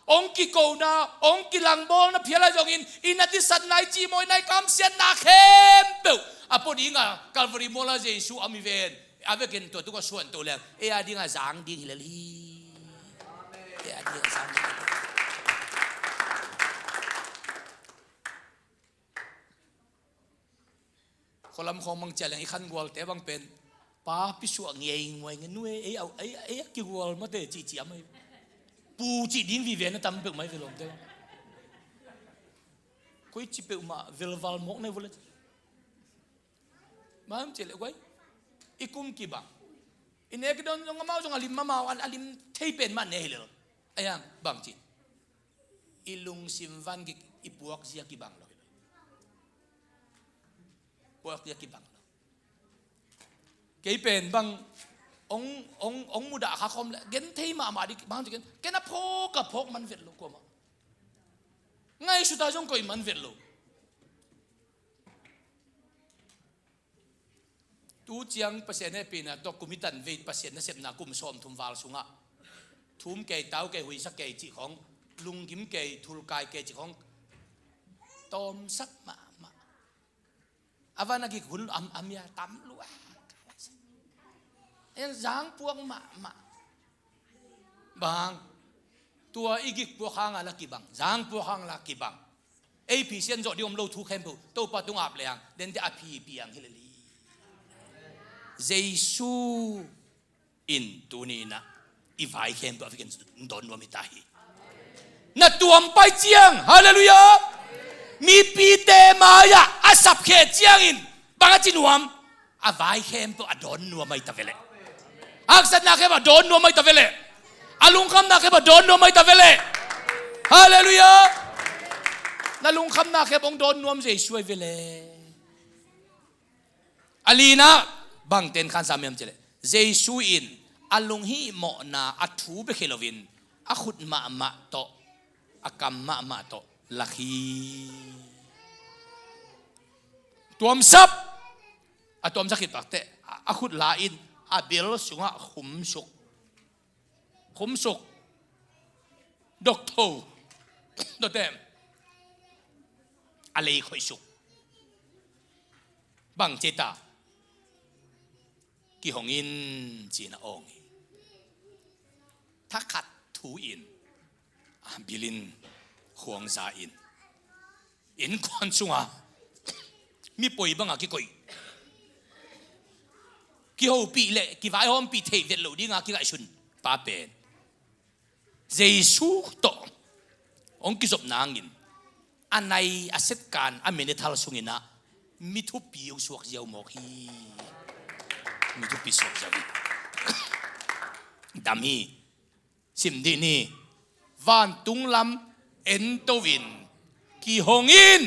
hong kikona, hong kilangbawlna phial ahi zongin i na disatna, i cihmawhna, i kamsiatna khempeuh a pua dinga Calvary muala Jesu a mi ven. A vekin tua tungah suanto leng ei a dinga zang ding hi lel hi. Ei a dinga zang ding hi lel. Khualam khawng mang cia leng i khangualte bang pen pa pisuah ngei nguai nge nue ei au ei ei a kigual mate cihciam ai. Pu cih ding vive na tam peuh mai ve lawmte bang. Koi ci peuhmah velval mawk nai vua le. Bang ci leh guai, i kum kibang, i nek i don zong amau zong a lim amau a lim thei pen mah ne hi lel. Aiang bang ci, i lungsim van gik i puak zia kibang lo. Puak zia kibang lo. Kei pen bang ong, ong, ong mudah kha khawm le gen thei mahmah dih, bang ci ken, ken a phawk a phawk man vet lo kuamah. Ngaihsut a zong koih man vet lo. Tu ciang Pasian hehpihna tawh kum i tan vei Pasian nasepna kum sawmthum val sungah thum kei, tau kei, huisa kei cih khawng, lunggim kei, thulkai kei cih khawng tawmsak mahmah. A van a gik hun am, am ia tam lua. En zang puak mahmah. Bang tua i gik puak hang a la kibang, zang puak hang la kibang. Ei Pasian zawh ding om lo thu khempeuh Topa tung ap lehang dente a phi piang hi leli. Jesu in tuni in ah i vai khempeuh a vekin dawn nuam hi ta hi. Na tuam pai ciang, halleluiah, mipite mai-ah a sapkheh ciangin bang a ci nuam? A vai khempeuh a dawn nuam ahi ta veleh. Haksatna khempeuh a dawn nuam ahi ta veleh. A lungkhamna khempeuh a dawn nuam ahi ta veleh. Halleluiah. Na lungkhamna khempeuh hong dawn nuam Jesu ahi veleh. A lina bang ten khansa miam cileh, Jesu in a lunghihmawhna a thu bek hi loin a khut mahmah tawh, a kam mahmah tawh lak hi. Tuamsap. A tuamsak khit takteh a khut la in a bel sungah khumsuk. Khumsuk. Doktho. Dotem. A lei khoihsuk. Bang ci ta? Kihong in ci-in a awng hi. Thakhat thu in a bil in khuang za in, innkuan sunga mi poi banga kikoih, kihopih le kivaihawmpih theih vet loh dinga kingaihsun pa pen Jesu tawh hong kizop nangin a nai a setkan a minethal sungin ah mi thupi hong suak ziau mawk hi. Mi thupi suak ziau hi. Dam hi. Sim dih ni. Vantung lam ento in, kihong in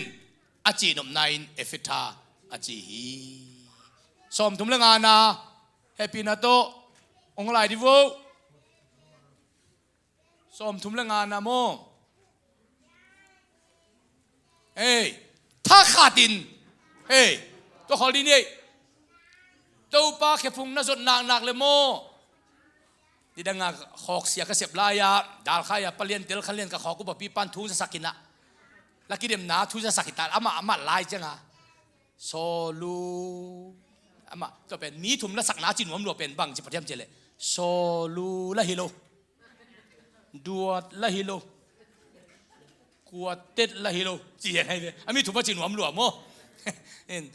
a cihnopna in Efetha a ci hi. Sawmthum le ngana hehpihna tawh hong lai dih vo. Sawmthum le ngana maw? Ei, thakhat in. Ei, tua khol dih ni ei. Topa khephung na zot naknak le maw? Nidanga khawksia ka sep lai-a, dalkhai-a palian tel khanlian ka khawk upa pipan thu zasak in ah, la kidemna thu zasak hi ta, amah, amah lai cianga, sawlu. Amah tua pen mi thum la sakna ci nuam lua pen bang ci pah hiam cileh, sawlu la hi lo. Duat la hi lo. Kuatet la hi lo. Ci hian hai ve. A mi thum a ci nuam lua maw? En.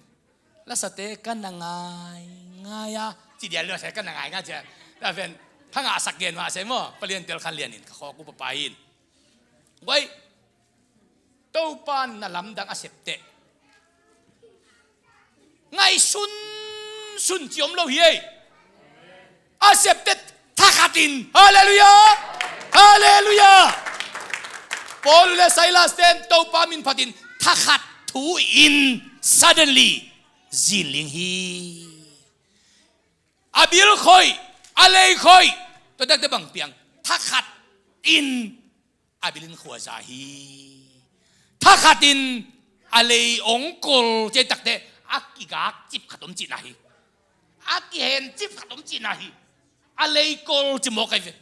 Lasate ka na ngai ngai a. Ci dial lua se ka na ngai ngai ci a. Ta pen. Thangah sak gen mah se maw. Palian tel khanlian in ka khawk upa pai in. Guai. Topa in na lamdang a septeh, ngaihsun sun ci om lo hi ei. A septeh thakhat in. Halleluiah. Halleluiah. Paul le Silas ten Topa min phatin thakhat thu in suddenly zinling hi. A bil khoih, a lei khoih. Tua takte bang piang? Thakhat in a bil in khuaza hi. Thakhat in a lei ong kol ci takte a kigak cip khat om cihna hi. A kihen cip khat om cihna hi. A lei kol ci mawk ai ve.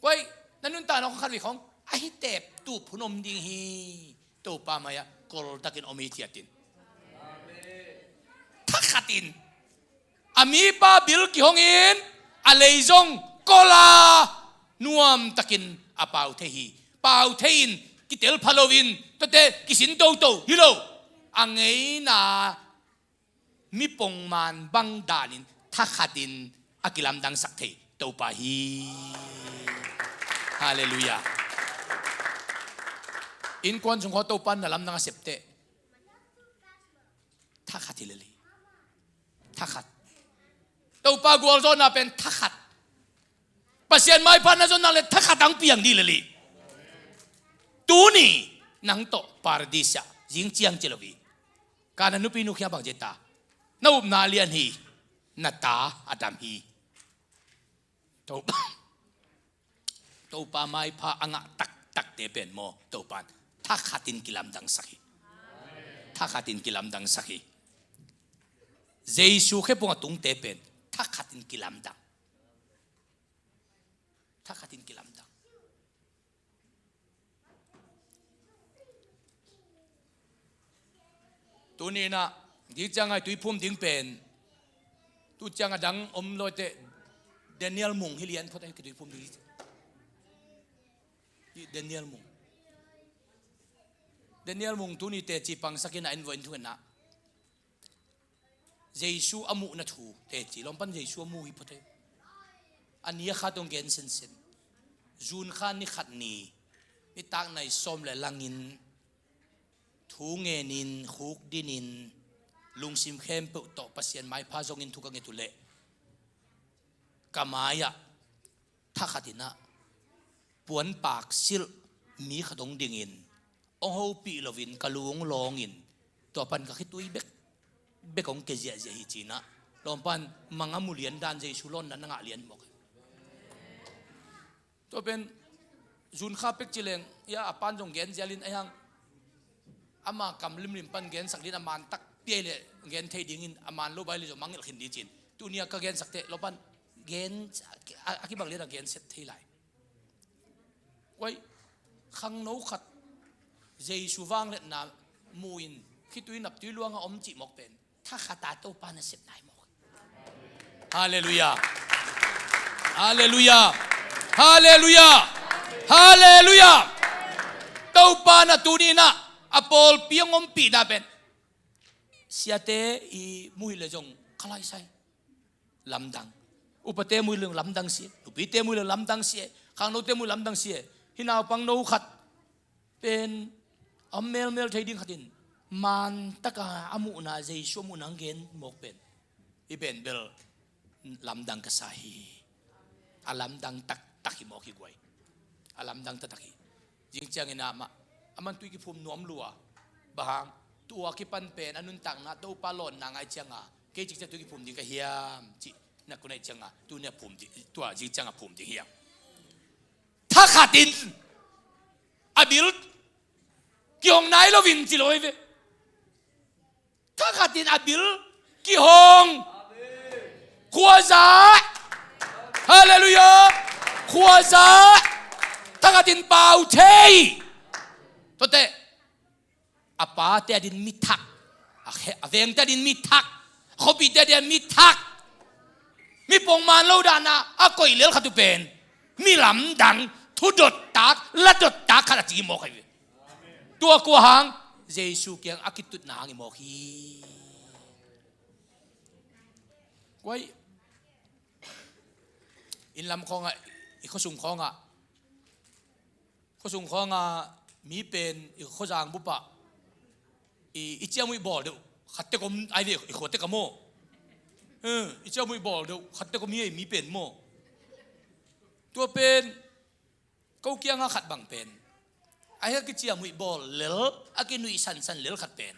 Koi, na nuntakna khong khat vei khong a hi tep tup hun om ding hi. Topa mai-ah koltakin om hi thiatin. Thakhatin a mipa bil kihongin a lei zong kola nuamtakin a pau thei hi. Pau thei-in kitel pha loin tuate kisin toto hi lo. A ngeina mi pongman bang danin thakhatin a kilamdangsak thei Topa hi. Halleluiah. Innkuan sung khaw Topa na lamdang a septeh thakhat hi lel hi. Thakhat. Topa gualzawhna pen thakhat. Pasian maipha na zon nak le thakhat ang piang dih lel hi. Tuni nang tawh Paradis ah zing ciang ci lo hi. Ka na nupi nu khia bang ci ta? Na upna lian hi. na ta a dam hi. Topa, Topa maipha a ngah taktakte pen maw, Topan thakhatin kilamdangsak hi. Thakhatin kilamdangsak hi. Jesu khephung a tungte pen thakhatin kilamdang. Thakhatin kilamdang. Tuni inah, zing ciangah i tuiphum ding pen, tu ciangah dang om lawite, Daniel Mung hi lian phot ahi, kituiphum ding hi. Daniel Mung. Daniel Mung tuni teci pangsak inah, en vo, en thuk inah. Jesu a muhna thu teci, lawmpan Jesu a mu hi phot ahi. A ni a khat hong gen sensen. June kha ni khat ni, nitak nai sawm le langin, thu ngenin, khuk dinin, lungsim khempeuh tawh Pasian maipha zongin thu ka nget uh leh, ka mai-ah thakhat inah puanpak silh mi khat hong dingin, hong hopih loin ka lu hong lawngin, tua pan ka khitui bek bek hong ke ziahziah hi ci inah, lawmpan manga mu lian dan, Jesu lawnna na ngah lian mawk hi. Tua pen June kha pek ci leng, ia, a pan zong gen zialin ahi hang, ama kam limlim pan gensak ding, a man takpi ahi leh gen thei dingin, a man lo bai leh zong mangngilh khin ding ci-in, tuni a ka gensak teh lawmpan gen a, a kibang lian a genset thei lai. Kuai, khangno khat Jesu vangliatna mu-in khitui naptui luangah om cih mawk pen thakhata Topa nasepna hi mawk. Halleluiah. Halleluiah. Halleluiah. Halleluiah. Topa na tuni inah a pawlpi hong ompihna pen, siate i muhilh le zong ka laisai. Lamdang. Upate muhilh le zong lamdang si e. Nupite muhilh le zong lamdang si e. Khangnote muhilh lamdang si e. Hih naupang no khat pen a om melmel thei ding khatin, man taka a muhna, Jesu a muhna hong gen mawk pen, hih pen bel lamdang ka sa hi. A lamdang taktak hi mawk hi guai. A lamdang taktak hi. Zing ciangin amah, aman tui kiphum nuam lua. Bang hang, tua kipan pen a nuntakna Topa lawnna ngai cianga, kei cikciang tui kiphum ding ka hiam cih na kun aih cianga, tuni a phum ding, tua zing cianga phum ding hiam. Thakhatin a bil kihong nai loin ci lo hi ve. Thakhatin a bil kihong. Khuaza. Halleluiah. Khuaza. Thakhatin pau thei. Tuate, a pate a din mithak, a khe-, a vengte a din mithak, a khuapihte a din mithak, mi pongman lo dana a koih lel khat uh pen mi lamdang, thu dottak, la dottak khat a ci mawk ahi ve. Tua kua hang? Jesu kiang a kitutna hang hi mawk hi. Kuai, inn lam khawngah, i khuasung khawngah, khuasung khawngah mi pen i khuazang bupah i, i ciamnuih bawl deuh khat tek om ahi ve, i khua tek a maw. Eh, i ciamnuih bawl deuh khat tek om hi, mi pen maw. Tua pen ko kianga khat bang pen, a hi a kiciamnuih bawl lel, a kinuih sansan lel khat pen,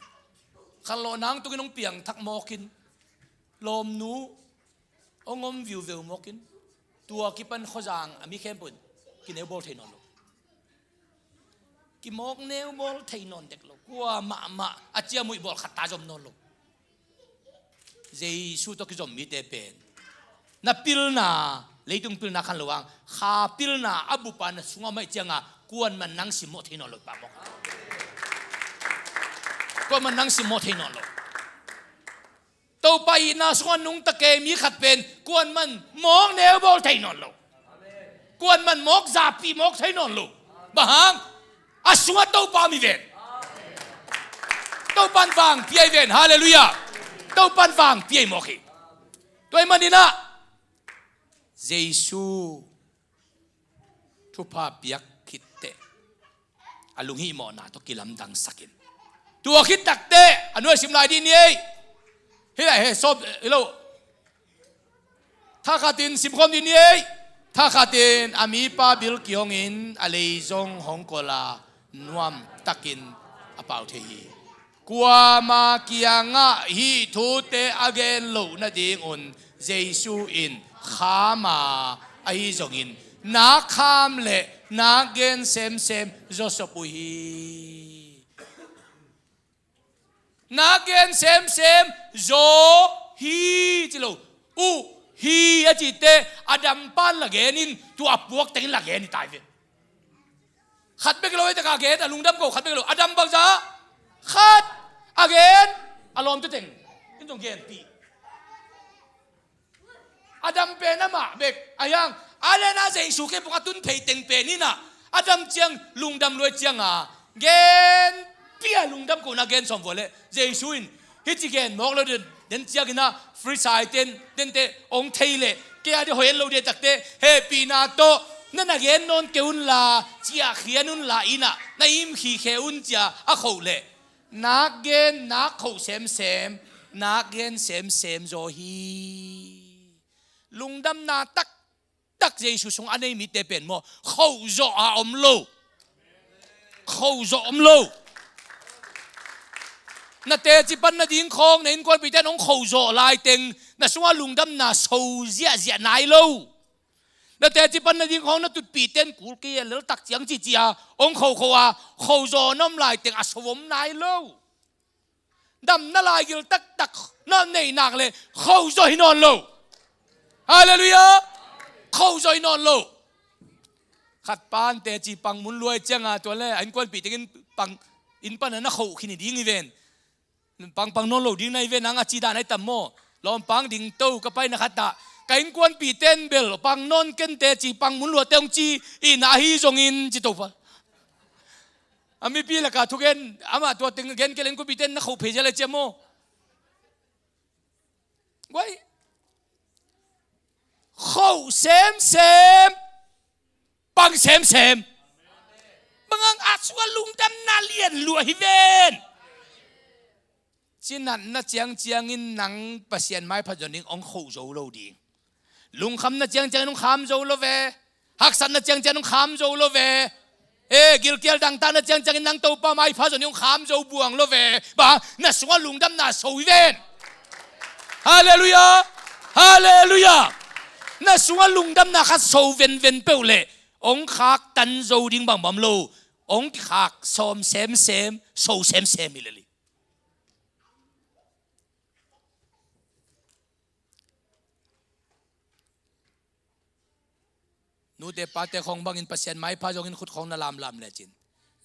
khanlawh nang tungin hong piangthak mawkin, lawmnu hong om viuveu mawkin, tua kipan khuazang a mi khempeuh in kineu bawl thei nawn lo. Kimawk neu bawl thei nawn dek lo. Kua mahmah a ciamnuih bawl khat ta zom nawn lo. Jesu tawh kizom mite pen, na pilna, leitung pilna khan lo ang, kha pilna a bupa na sungah om ahih cianga, kuaman nang simmawh thei nawn lo, pamawk. Kuaman nang simmawh thei nawn lo. Topa itna sungah nungta kei mi khat pen kuaman mawk neu bawl thei nawn lo. Kuaman mawk zapi mawk thei nawn lo. Bang hang? A sungah Topa om hi ven. Topan vangpi ahi ven. Halleluiah. Topan vangpi ahi mawk hi. Tua ahih maninah Jesu thupha piak khitteh a lunghihmawhna tawh kilamdangsakin, tua khit takteh a nuai sim lai dih ni ei. Hih lai he sawm hi lo. Thakhatin simkhawm dih ni ei. Thakhatin a mipa bil kihongin a lei zong hong kol a, nuamtakin a pau thei hi. Kuama kiangah hih thute a gen loh nadingun Jesu in kham a, ahi zongin nak kham le nak gen semsem zawsop uh hi. Nak gen semsem zaw hi ci lo. Uh hi a cihte Adam pan la gen in, tua a puak tengin la gen hi tai ve. Khat bek lo, ei taka gen a lungdam ko, khat bek lo. Adam bangza khat a gen, a lawmte teng in zong genpih. Adam pen amah bek a hiang, a lena Jesu kei pong a tun phei teng pen inah Adam ciang lungdam luai cianga genpih a lungdam kona gen sawm vua leh Jesu in hih ci gen mawk lo den, den cianginah Farisai ten, dente ong thei leh kei a di hoih en lo de takte hehpihna tawh na na gen nawn kei unla, ciahkhian unla inah na imkhikhe un cia a khoh leh nak gen nak khoh semsem, nak gen semsem zaw hi. Lungdamna taktak Jesu sung a nei mite pen maw, khoh zawh a om lo. Khoh zawh om lo. Na teci pan nading khawng na innkuanpihte in hong khoh zawh laiteng na sungah lungdamna so ziahziah nai lo. Na teci pan nading khawng na tutpihte in kul kei a leltak ciang cihcia hong khohkhoh a, khoh zawh na om laiteng a so om nai lo. Damna laigil taktak na neih nak leh khoh zawh hi nawn lo. Halleluiah. Khoh zawh hi nawn lo. Khat pan teci pang mun luai cianga tua le a innkuanpih tengin pang, inn pana na khoh khin hi ding hi ven. Pangpang nawn lo ding na hi ve, nang a ci dan ahi tam maw? Lawmpang ding to ka paina khatah ka innkuanpih ten bel pang nawn ken teci pang mun luate hong ci inah ahi zongin ci to pa. A mipi laka thugen amah tua teng gen kei le innkuanpih ten na khoh phei zia le cia maw? Guai. Khoh semsem, pang semsem. Bang hang a sungah lungdamna lian lua hi ven. Cinatna ciangciangin nang Pasian maipha zong ding hong khoh zo lo ding. Lungkhamna ciangciangin hong kham zo lo ve. Haksatna ciangciangin hong kham zo lo ve. Eh, gilkial dangtakna ciangciangin nang Topa maipha zong ding hong kham zo buang lo ve. Bang hang na sungah lungdamna so hi ven. Halleluiah. Halleluiah. Na sungah lungdamna khat so venven peuh leh hong khaktan zo ding bangbang om lo. Hong kikhak sawm semsem, so semsem hi lel hi. Nute pate khawng bangin Pasian maipha zongin khut khawng na lamlam lecin,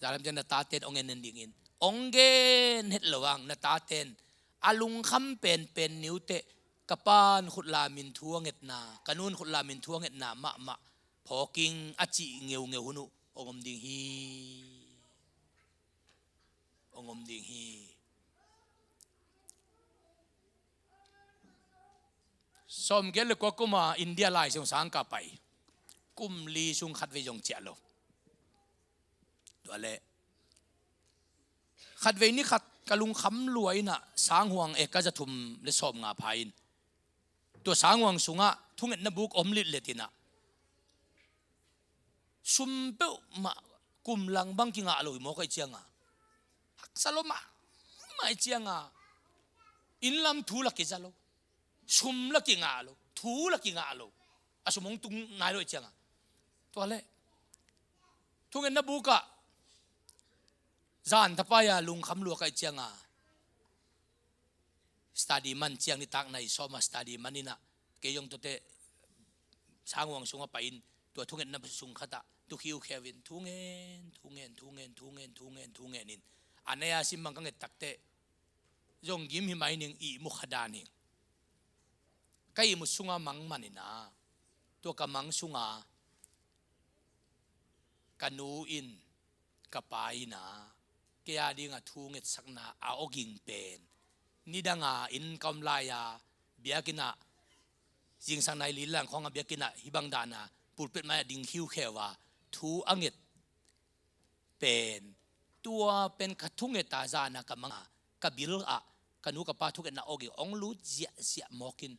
zalam ciang na taten hong en en dingin, hong gen het lo ang na taten a lungkham penpen niuteh, ka pan khut lamin thu a ngetna, ka nun khut lamin thu a ngetna mahmah phawking a cih ngeungeu hun uh hong om ding hi. Hong om ding hi. Sawmgiat le kua kuma India lai sung sangkah pai. Kum li sung khatvei zong ciah lo. Tua leh khatvei ni khat ka lungkham lua inah sanghuang eka zathum le sawmnga pha in, tua sanghuang sungah thungetna buk om litlet inah, sum peuhmah kum lang bang kingah lo hi mawk aih cianga, haksa lo mahmah aih cianga, inn lam thu la kiza lo, sum la kingah lo, thu la kingah lo, a sum hong tung nai lo aih cianga. Tua leh thungetna bukah zan thapai-a lungkham lua ka aih cianga, study man ciang nitak nai sawma study man inah, kei zong tuate sanghuang sungah pai in, tua thungetna sung khatah tu khiukheu in, thungen thungen thungen thungen thungen thungen in, a nei-a simmang ka nget takteh zong gim hi mai ning, ihmu kha dan hi. Ka ihmut sunga mang man inah, tua ka mang sunga ka nu in ka pa inah kei a dinga thu ngetsakna a awging pen, nidanga inn ka om lai-a biakinn ah zingsang nai li lang khawngah biakinn ah hih bang dana pulpit mai-ah ding khiukheu a thu a nget pen, tua pen ka thungeta zana ka manga ka bil ah ka nu ka pa thungetna awging hong lut ziahziah mawkin,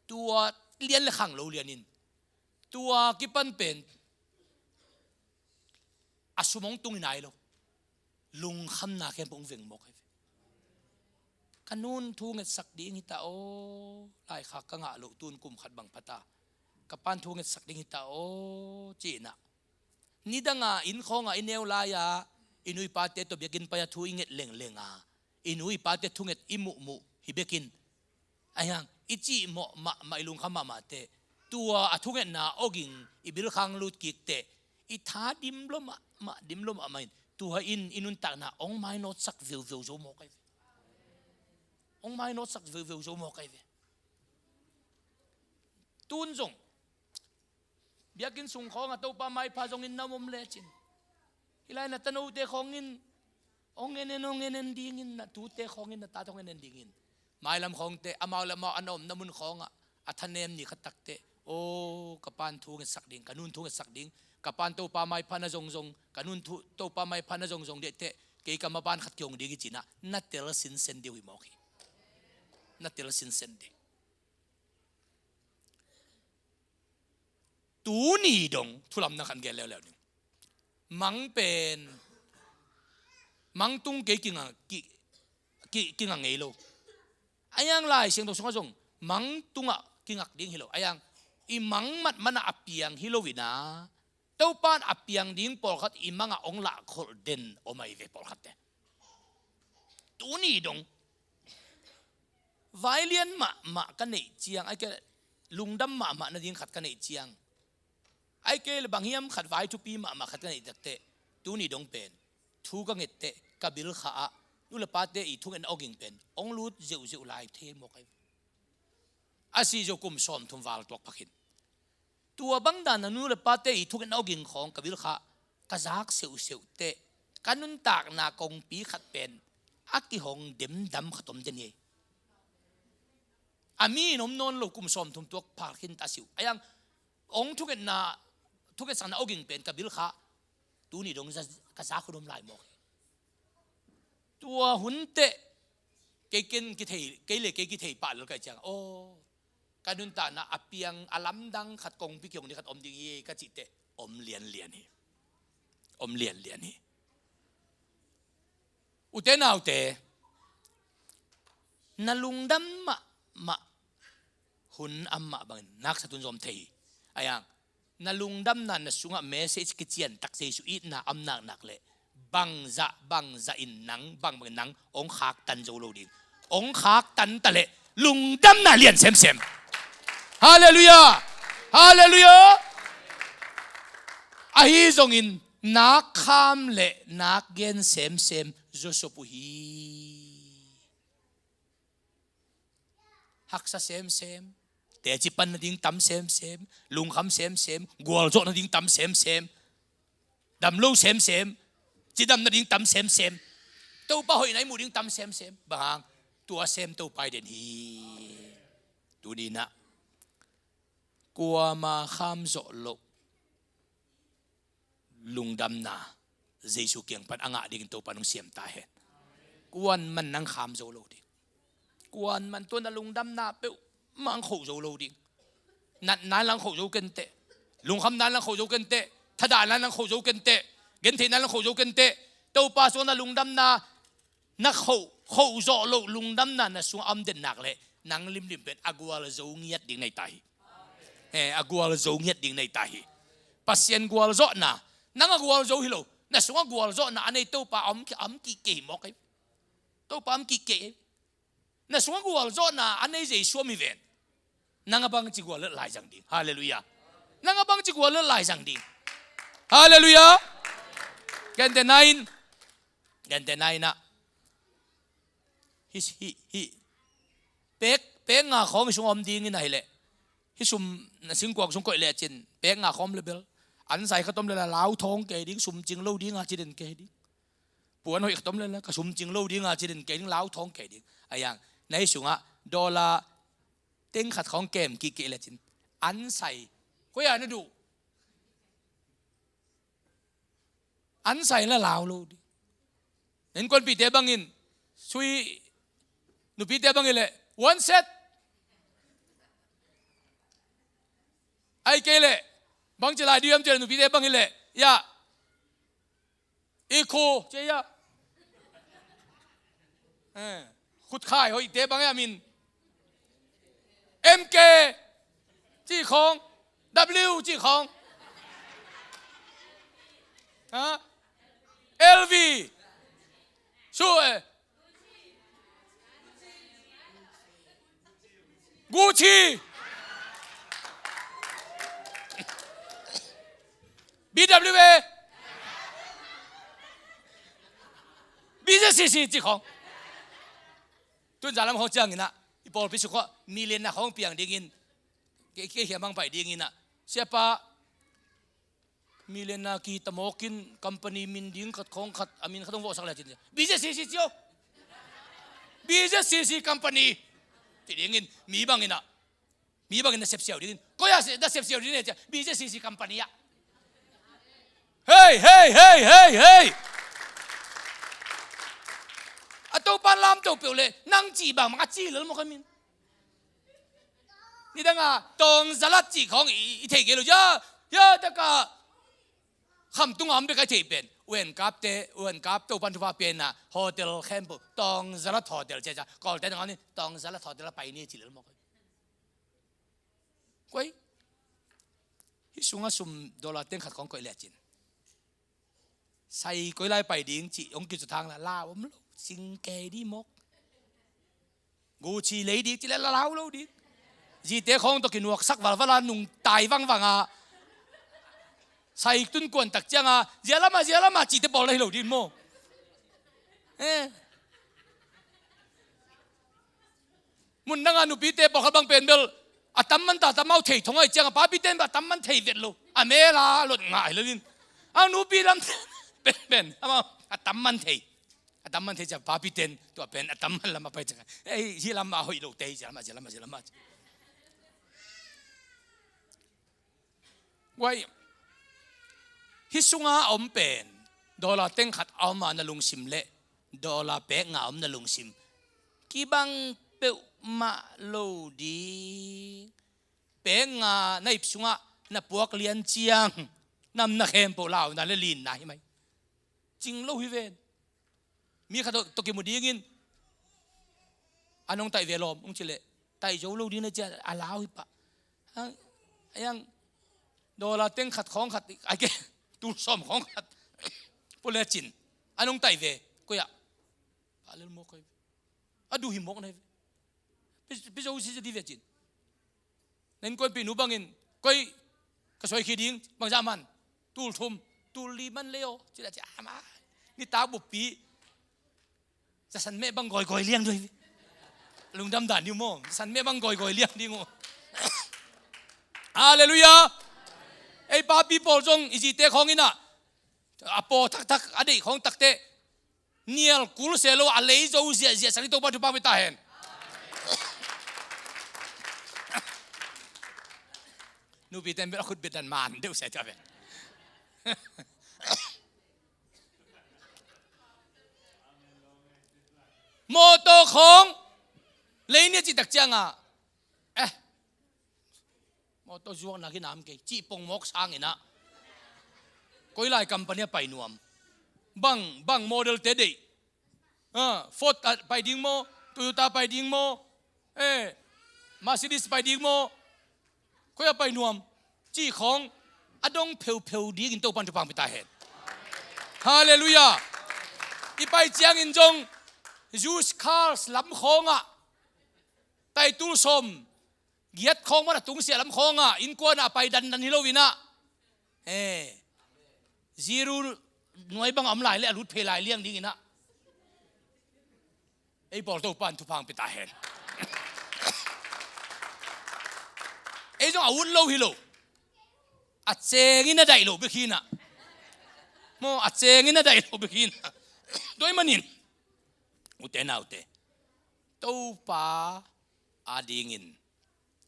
tua lian le khang lo lianin, tua kipan pen a sum hong tung hi nai lo. Lungkhamna khempeuh hong veng mawk hi ve. ka nun thu ngetsak ding hi ta aw, laikhak ka ngah loh tun kum khat bang pha ta, ka pa'n thu ngetsak ding hi ta aw, ci-in ah. Nidanga inn khawnga i neu lai-a i nu i pate tawh biakinn pai-a thu i nget lengleng a, i nu i pate thunget i muhmuh hi bekin, ahi hang i cihmawh mahmah, i lungkham mahmah teh, tua a thungetna awging i bilkhang lut kik teh, i tha dim lua mahmah, dim lua mahmah in, tua in i nuntakna hong mainawtsak veuveu zo mawk ahi ve. Hong mainawtsak veuveu zo mawk ahi ve. Tun zong biakinn sung khawngah Topa maipha zongin na om lecin, hih lai na tanote khawngin hong en en, hong en en dingin, na tute khawngin, na tate hong en en dingin, mailam khawngte amau le amau a na omna mun khawngah a thanem ni khat tak teh, aw, ka pa'n thu ngetsak ding, ka nu'n thu ngetsak ding, ka pa'n Topa maipha na zongzong, ka nu'n thu, Topa maipha na zongzong dih teh, kei ka maban khat kihong ding hi, ci-in ah na tel sinsen ding uh hi mawk hi. Na tel sinsen ding. Tuni dong thulam na khan gen leuleu ning. Mang pen, mang tung kei kinga, ki, ki, kinga ngei lo. Ahi hang Lai Siangtho sungah zong mang tungah kingak ding hi lo. Ahi hang i mang matmanah a piang hi lo-in ah, Topa'n a piang ding pawlkhat i mangah hong lahkholh den om ahi ve, pawlkhatte. Tuni dong vai lian mahmah ka neih ciang, ahih kei leh lungdam mahmah nading khat ka neih ciang, ahih kei leh bang hiam khat vai thupi mahmah khat ka neih tak teh, tuni dong pen thu ka nget teh ka bilkha ah nu le pate i thungetna awging pen hong lut zeuhzeuh lai thei mawk ahi. A sih zo kum sawmthum val tuak pha khin, tua bang dan a nu le pate i thungetna awging khawng ka bilkha ah ka zak seuhseuh teh, ka nuntakna kongpi khat pen a kihong demdam khat om den hi. A mi in om nawn lo, kum sawmthum tuak pha khin ta, a sih uh. Ahi hang hong thungetna, thungetsakna awging pen ka bilkha ah tuni dong za, ka zak hun om lai mawk hi. Tua hun teh kei ken kithei, kei le kei kithei pah lel ka hih ciang, aw, ka nuntakna a piang, a lamdang khat, kongpi kihong ni khat om ding hi ka cih teh, om lianlian hi. Om lianlian hi. Ute naute, na lungdam mahmah hun a om mah bangin naksa tun zong om thei hi. Ahi hang na lungdamna na sungah message kician tak, Jesu itna a om naknak leh, bangzah bangzah in nang, bangbang in nang hong khaktan zo lo ding. Hong khaktan ta leh lungdamna lian semsem. Halleluiah. Halleluiah. Ahi zongin nak kham le nak gen semsem zawsop uh hi. Haksa semsem, teci pan nading tam semsem, lungkham semsem, gualzawh nading tam semsem, dam lo semsem, cidam nading tam semsem, Topa hoihna i muh ding tam semsem. Bang hang? Tua sem Topa i den hi. Tuni-in ah kuama kham zawh loh lungdamna Jesu kiang pan a ngah dingin Topa nong siam ta hen. Kuaman nang kham zo lo ding. Kuaman tua na lungdamna peuhmah hong khoh zo lo ding. Natna in lang khoh zo kei inteh. Lungkhamna in lang khoh zo kei inteh. Thadahna in lang khoh zo kei inteh. Gentheihna in lang khoh zo kei inteh. Topa sungah na lungdamna na khoh, khoh zawh loh lungdamna na sungah a om den nak leh, nang limlim pen a gualzo ngiat ding na hi ta hi. Eh, a gualzo ngiat ding na hi ta hi. Pasian gualzawhna, nang a gualzo hi lo, na sungah gualzawhna a nei Topa a om, a om kik kei hi mawk ei. Topa a om kik kei ei. Na sungah gualzawhna a nei Jesu om hi ven. Nang a bangci guallelh lai zang ding. Halleluiah. Nang a bangci guallelh lai zang ding. Halleluiah. Gentehna in, gentehna in ah, hih, hih, hih pek, pek nga khawng i sungah om dingin ahih leh, hih sum na singkuang sung koih lecin pek nga khawng om leh bel, an sai khat om leh la, lau thawng kei ding, sum cing lo ding a ci den kei ding. Puan hoih khat om leh la, ka sum cing lo ding a ci den kei ding, lau thawng kei ding. Ahi hang na hih sungah dollar teng khat khawng kem kik kei lecin, an sai, koi-ah na duh? An sai la, lau lo ding. Na innkuanpihte bangin, sui, nupite bangin leh, one set. Ahih kei leh, bangci lai ding hiam cih leh, nupite bangin leh, ya, i khu, ci a, ya. Eh. Khutkhai hoihte bang e a min? M K cih khawng, W cih khawng, ha? L V, su e, Gucci, B W A, B Z C C cih khawng. Tun zalam khawng ciangin ah i pawlpi sung khawng millionaire khawng piang dingin, kei, kei hiam hang pai dingin ah, siapa, millionaire kitamawk in company min ding khat khawng khat, a min khat hong vawhsak le cin, B Z C C ci o, B Z C C company ci dingin, mi bangin ah, mi bangin na sepsiau dingin. Koi ah na sepsiau dingin e cia, B Z C C company ah. Hei, hei, hei, hei, hei. A Topan lamto peuh le nang cih bangmah a ci lel mawk a min. Nidanga tawng zalat cih khawng i, i thei kei lo cia, ya taka khamtung a om bek a i thei pen. Uenkapte, uenkap Topan thupha pianna hotel khempeuh tawng zalat hotel cia cia. Kawlte nang a ni tawng zalat hotel a pai ni ci lel mawk. Koi, hih sungah sum dollar teng khat khawng koih le cin, sai koi lai pai ding cih hong kicu thang la, lau om lo, sing kei dih mawk. Gucci lei ding cih le la lau lo ding. Zite khawng tawh kinuaksak valval a nungtai vangvang a, sai tun kuan tak cianga zia lama, zia lama cihte bawl na hi lo ding maw? Eh. Mun danga nupite pawlkhat bang pen bel a tam man ta, tam mau thei thong ahi cianga papite in bel a tam man thei vet lo. A mel a lot ngah hi lo in. A nupi lam pen pen amau a tam man thei. A tam man thei cia papite in tua pen a tam man lam a pai cianga, ei, hih lam a hoih lo te hi, zia lam a, zia lam a, zia lam a. Guai, hih sunga a om pen dollar teng khat a om a na lungsim le dollar pek nga a om na lungsim kibang peuhmah lo ding. Pek nga na ip sungah na puak lian ciang nam na khempeuh launa le linna hi mai. Cing lo hi ven. Mi khat tawh kimu dingin a nong taih ve lawm ung cileh taih zo lo ding na cia a lau hi pah. Hang, hang dollar teng khat khawng khat, ai ke, tul sawm khawng khat pule cin a nong taih ve. Koi ah? Pah lel mawk hi ve. A duh hi mawk na hi ve. Pi, pi zo si cia di ve cin. Na innkuanpih nu bangin, koi ka suai khi ding, bangzah man, tul thum, tul li man lei aw, ci la ci a ma. Nitak buppi zasan meh bang gawigawi liang doi. Lungdam dan ding maw, zasan meh bang gawigawi liang ding aw. Halleluiah. Ei papi pawl zong i zite khawng in ah a paw thakthak a deih khawng takte nial kul se lo a lei zo ziahziah sak ding Topa thupha pia ta hen. Nupite in bel a khut bia dan man deuh se ta pen. Mawtaw khawng lei ni a cih tak cianga, eh, mawtaw zuakna kinam kei cih pongmawk sangin ah koi lai company a pai nuam? Bang, bang model te deih? Ah, Ford a pai ding maw? Toyota pai ding maw? Eh, Mercedes pai ding maw? Koi a pai nuam? Cih khawng a dong pheupheu dingin Topan thupha pia ta hen. Halleluiah. I pai ciangin zong used cars lam khawngah tai tul sawm giat khawng man a tungsiah lam khawngah innkuanah a pai dandan hi lo in ah, eh, zero nuai bang a om lai le a lut phei lai liang dingin ah ei pawl Topan thupha pia ta hen. Ei zong a ut lo hi lo. A cengin a daih lo bek hi in ah. Maw, a cengin a daih lo bek hi in ah. Tua ahih manin ute naute, Topa adingin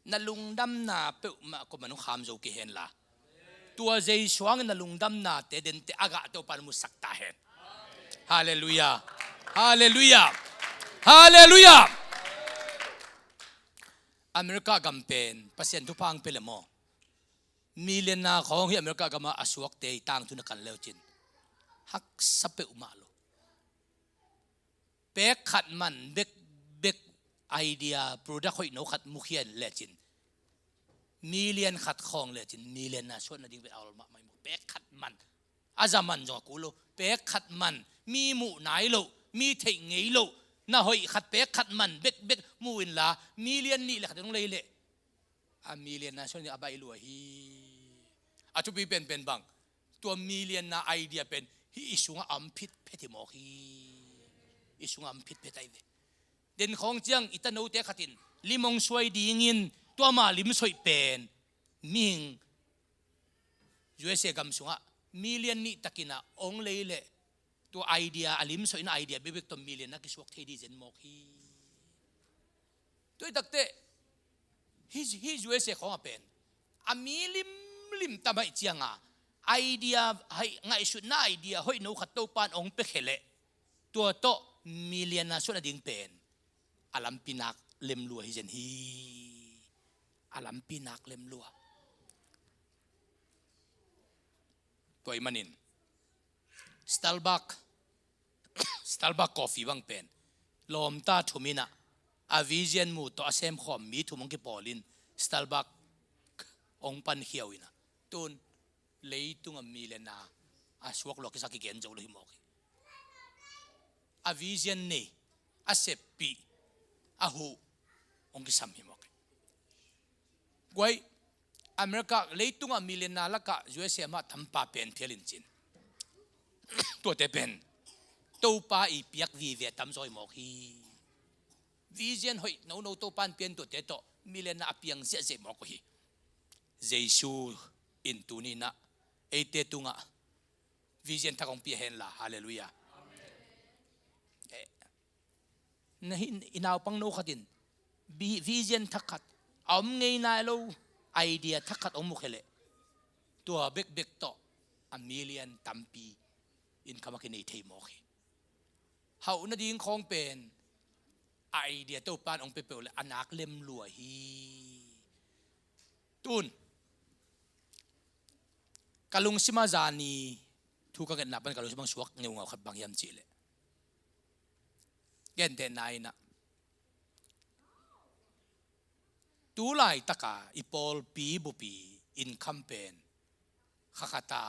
na lungdamna peuhmah kuaman hong kham zo kei hen la, tua Jesu hangin na lungdamnate dente a gah Topan musak ta hen. Halleluiah. Halleluiah. Halleluiah. America gam pen Pasian thupha hong pia le maw, millionaire khawng hi America gamah a suakte i tangthu na kan leucin haksa peuhmah lo. Pek khat man bek idea, product hoih no khat mukhia in lecin, million khat khawng lecin, million na suah nading pen a ol mahmah hi maw. Pek khat man, a za man zong a kul lo. Pek khat man, mi muh nai lo, mi theih ngei lo, na hoih khat pek khat man bekbek mu inla, million nih le khat in hong lei leh, a million na suah nading a baih lua hi. A thupi penpen bang, tua million na idea pen hih i sungah a om phitphet hi mawk hi. I sungah a om phitphet ahi ve. Den khawng ciang i tanote khat in lim hong suai dingin tua ma lim soih pen mihing U S A gam sungah million nih takin a hong lei leh, tua idea, a lim soihna idea bekbek tawh million na kisuak thei ding zen mawk hi. Tua hi takteh, hih, hih U S A khawng a pen a mi limlim tam ahih cianga, idea, hai, ngaihsutna idea hoih no khat Topan hong pia khia leh, tua tawh million na suah nading pen a lampi nak lem lua hi zen hi. A lampi nak lem lua. Tua ahih manin Starbucks, Starbucks coffee bang pen lawmta thum in a, a vision mu tawh a semkhawm mi thum hong kipawl in Starbucks hong pan khiau in a, tun leitung a million na a suak lua kisa kigen zo lo hi mawk hi. A vision nei, a seppih, a huh hong kisam hi mawk hi. Guai, America leitung a million na lakah U S A mah tampa pen phial in cin, tuate pen Topa i piak vive a tamzaw hi mawk hi. Vision hoih nono Topan pian tuate tawh million na a piang ziahziah mawk uh hi. Jesu in tuni in a eite tungah vision thak hong pia hen la. Halleluiah. Eh, na hi, i naupang no khat in vi-, vision thak khat, a om ngei nai lo idea thak khat hong mu khia leh, tua bekbek tawh a million tampi income a kinei thei mawk hi. Hauh nading khawng pen a idea Topan hong pia peuh leh a nak lem lua hi. Tun ka lungsim a zani thu ka ngetna pan ka lungsim a suak ngeungau khat bang hiam cih leh, gentehna in a, tu laitaka i pawlpi bupi income pen kha khat a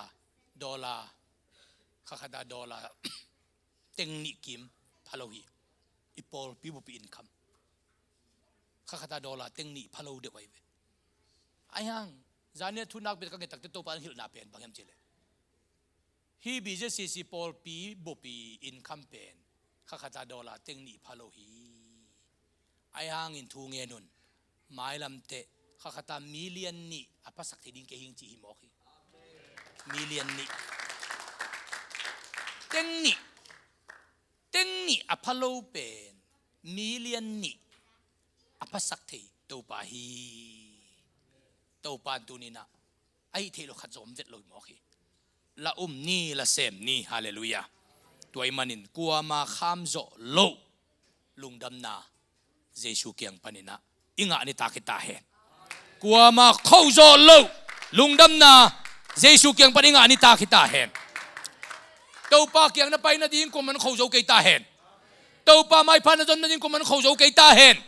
dollar, kha khat a dollar teng nih kim pha lo hi. I pawlpi bupi income kha khat a dollar teng nih pha lo deuh ahi ve. Ahi hang zani a thu nak bia ka nget takteh Topa in hilhna pen bang hiam cih leh, hih B Z C C pawlpi bupi income pen kha khat a dollar teng nih pha lo hi. Ahi hangin thu ngen un, mailam teh kha khat a million nih a phasak thei ding kei hing ci hi mawk hi. Million nih. Teng nih, teng nih a pha lo pen million nih a phasak thei Topa hi. Topa in tuni in a, a hih theih loh khat zong om vet lo hi mawk hi. La um ni, la sem ni. Halleluiah. Tua ahih manin kuama kham zawh loh lungdamna Jesu kiang panin a i ngah nitak hi ta hen. Kuama khoh zawh loh lungdamna Jesu kiang pan i ngah nitak hi ta hen. Topa kiang na pai nading kuaman khoh zo kei ta hen. Topa maipha na zon nading kuaman khoh zo kei ta hen.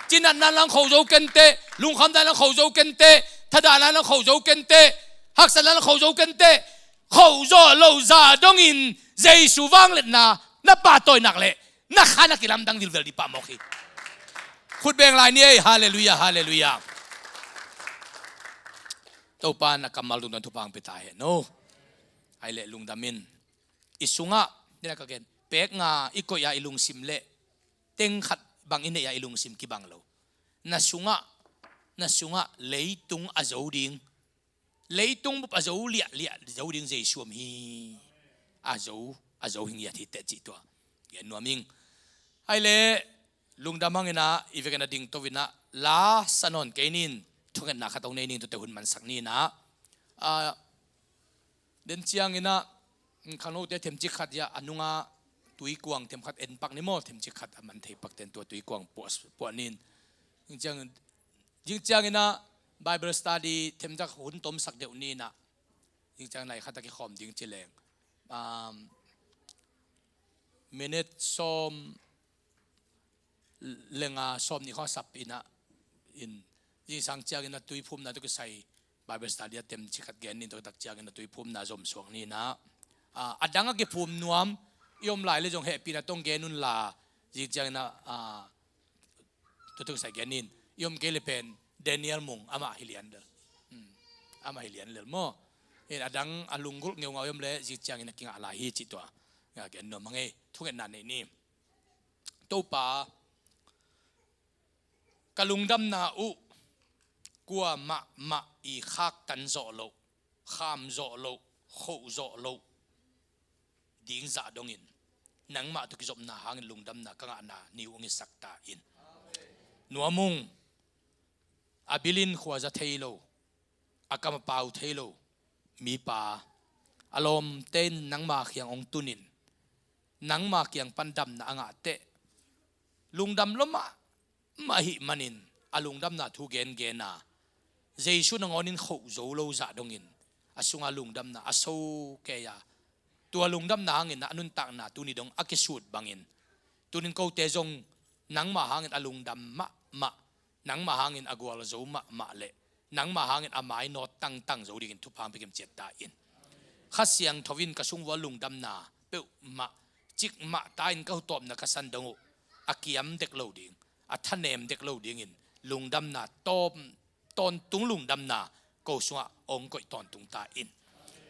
Cinatna in lang khoh zo kei inteh, lungkhamna in lang khoh zo kei inteh, thadahna in lang khoh zo kei inteh, haksatna in lang khoh zo kei inteh. Khoh zawh loh zah dongin Jesu vangliatna na pahtawi nak leh na kha na kilamdang vilvel ding pah mawk hi. Khut beng lai ni ei. Halleluiah, halleluiah. Topa in a kammal tungtawn thupha hong pia ta hen aw. Ahih leh lungdam in, i sungah, ni na ka gen, pek nga i koih a i lungsim leh teng khat bang i neih a i lungsim kibang lo. Na sungah, na sungah leitung a zo ding, leitung bup a zo liahliah zo ding Jesu om hi. A zo, a zo hi ngiat hi teh cih tua gen nuam ing. Ahih leh lungdam hangin a, i vekin a ding to in a, la sa nawn kei ning, thungetna khat hong nei ning, tuate hun mansak ni in a. A, den ciangin a, khangnote themcik khat ia, a nunga tuikuang themkhat en pak ni maw, themcik khat a man thei pak ten tua tuikuang puah, puah ning. Ding ciang, ding ciangin a Bible study themcik hun tomsak deuh ni in a. Ding ciang nai khat a kikhawm ding ci leng. Um, minute sawm lenga sawm nih khawng sap inah in zingsang ciangin a tuiphumna tawh kisai Bible study a tem cikhat gen nin, tawh tak ciangin a tuiphumna zom suak ninah, a dang a kiphum nuam i om lai le zong hehpihna tawh gen unla, zing ciangin a, a, tua tawh kisai gen nin, i om kei le pen Daniel Mung amah hi lian lel. Hmm. Amah hi lian lel maw? In a dang a lunggulh ngeungau i om le zing ciangin a kingah lai hi cih tua. Nga gen nuam hang ei, thungetna nei ni. Topa, ka lungdamna uh kuamah mah i khaktan zawh loh, kham zawh loh, khoh zawh loh ding zah dongin nangmah tawh kizopna hangin lungdamna ka ngahna ni uh hong hisak ta in. Nuam ung, a bilin khuaza thei lo, a kam a pau thei lo mipa, a lawmte in nangma kiang hong tunin, nangma kiang pan damna a ngah teh lungdam lua mahmah ahih manin a lungdamna thu gengen a, Jesu nangawnin khoh zo lo zah dongin a sunga lungdamna a so kei a, tua lungdamna hangin a nuntakna tuni dong a kisut bangin, tunin kote zong nangma hangin a lungdam mahmah, nangma hangin a gualzo mahmah le nangma hangin a mainawt tangtang zo dingin thupha hong pia kimciat ta in. Kha Siangtho in ka sung vua lungdamna peuhmah cikmah ta in ka hutawpna ka san dong uh a kiam dek lo ding, a thanem dek lo dingin lungdamna tawm, tawntung lungdamna ko sungah hong koih tawntung ta in.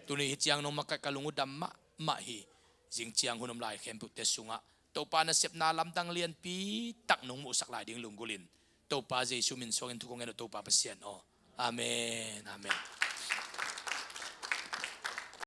Tuni hi ciang nong makaih ka lung uh dam mahmah hi. Zing ciang hun om lai khempeuhte sungah Topa nasepna lamdang lianpi tak nong muhsak lai ding lunggulhin Topa Jesu min suangin thu kong ngen uh Topa Pasian aw. Amen. Amen.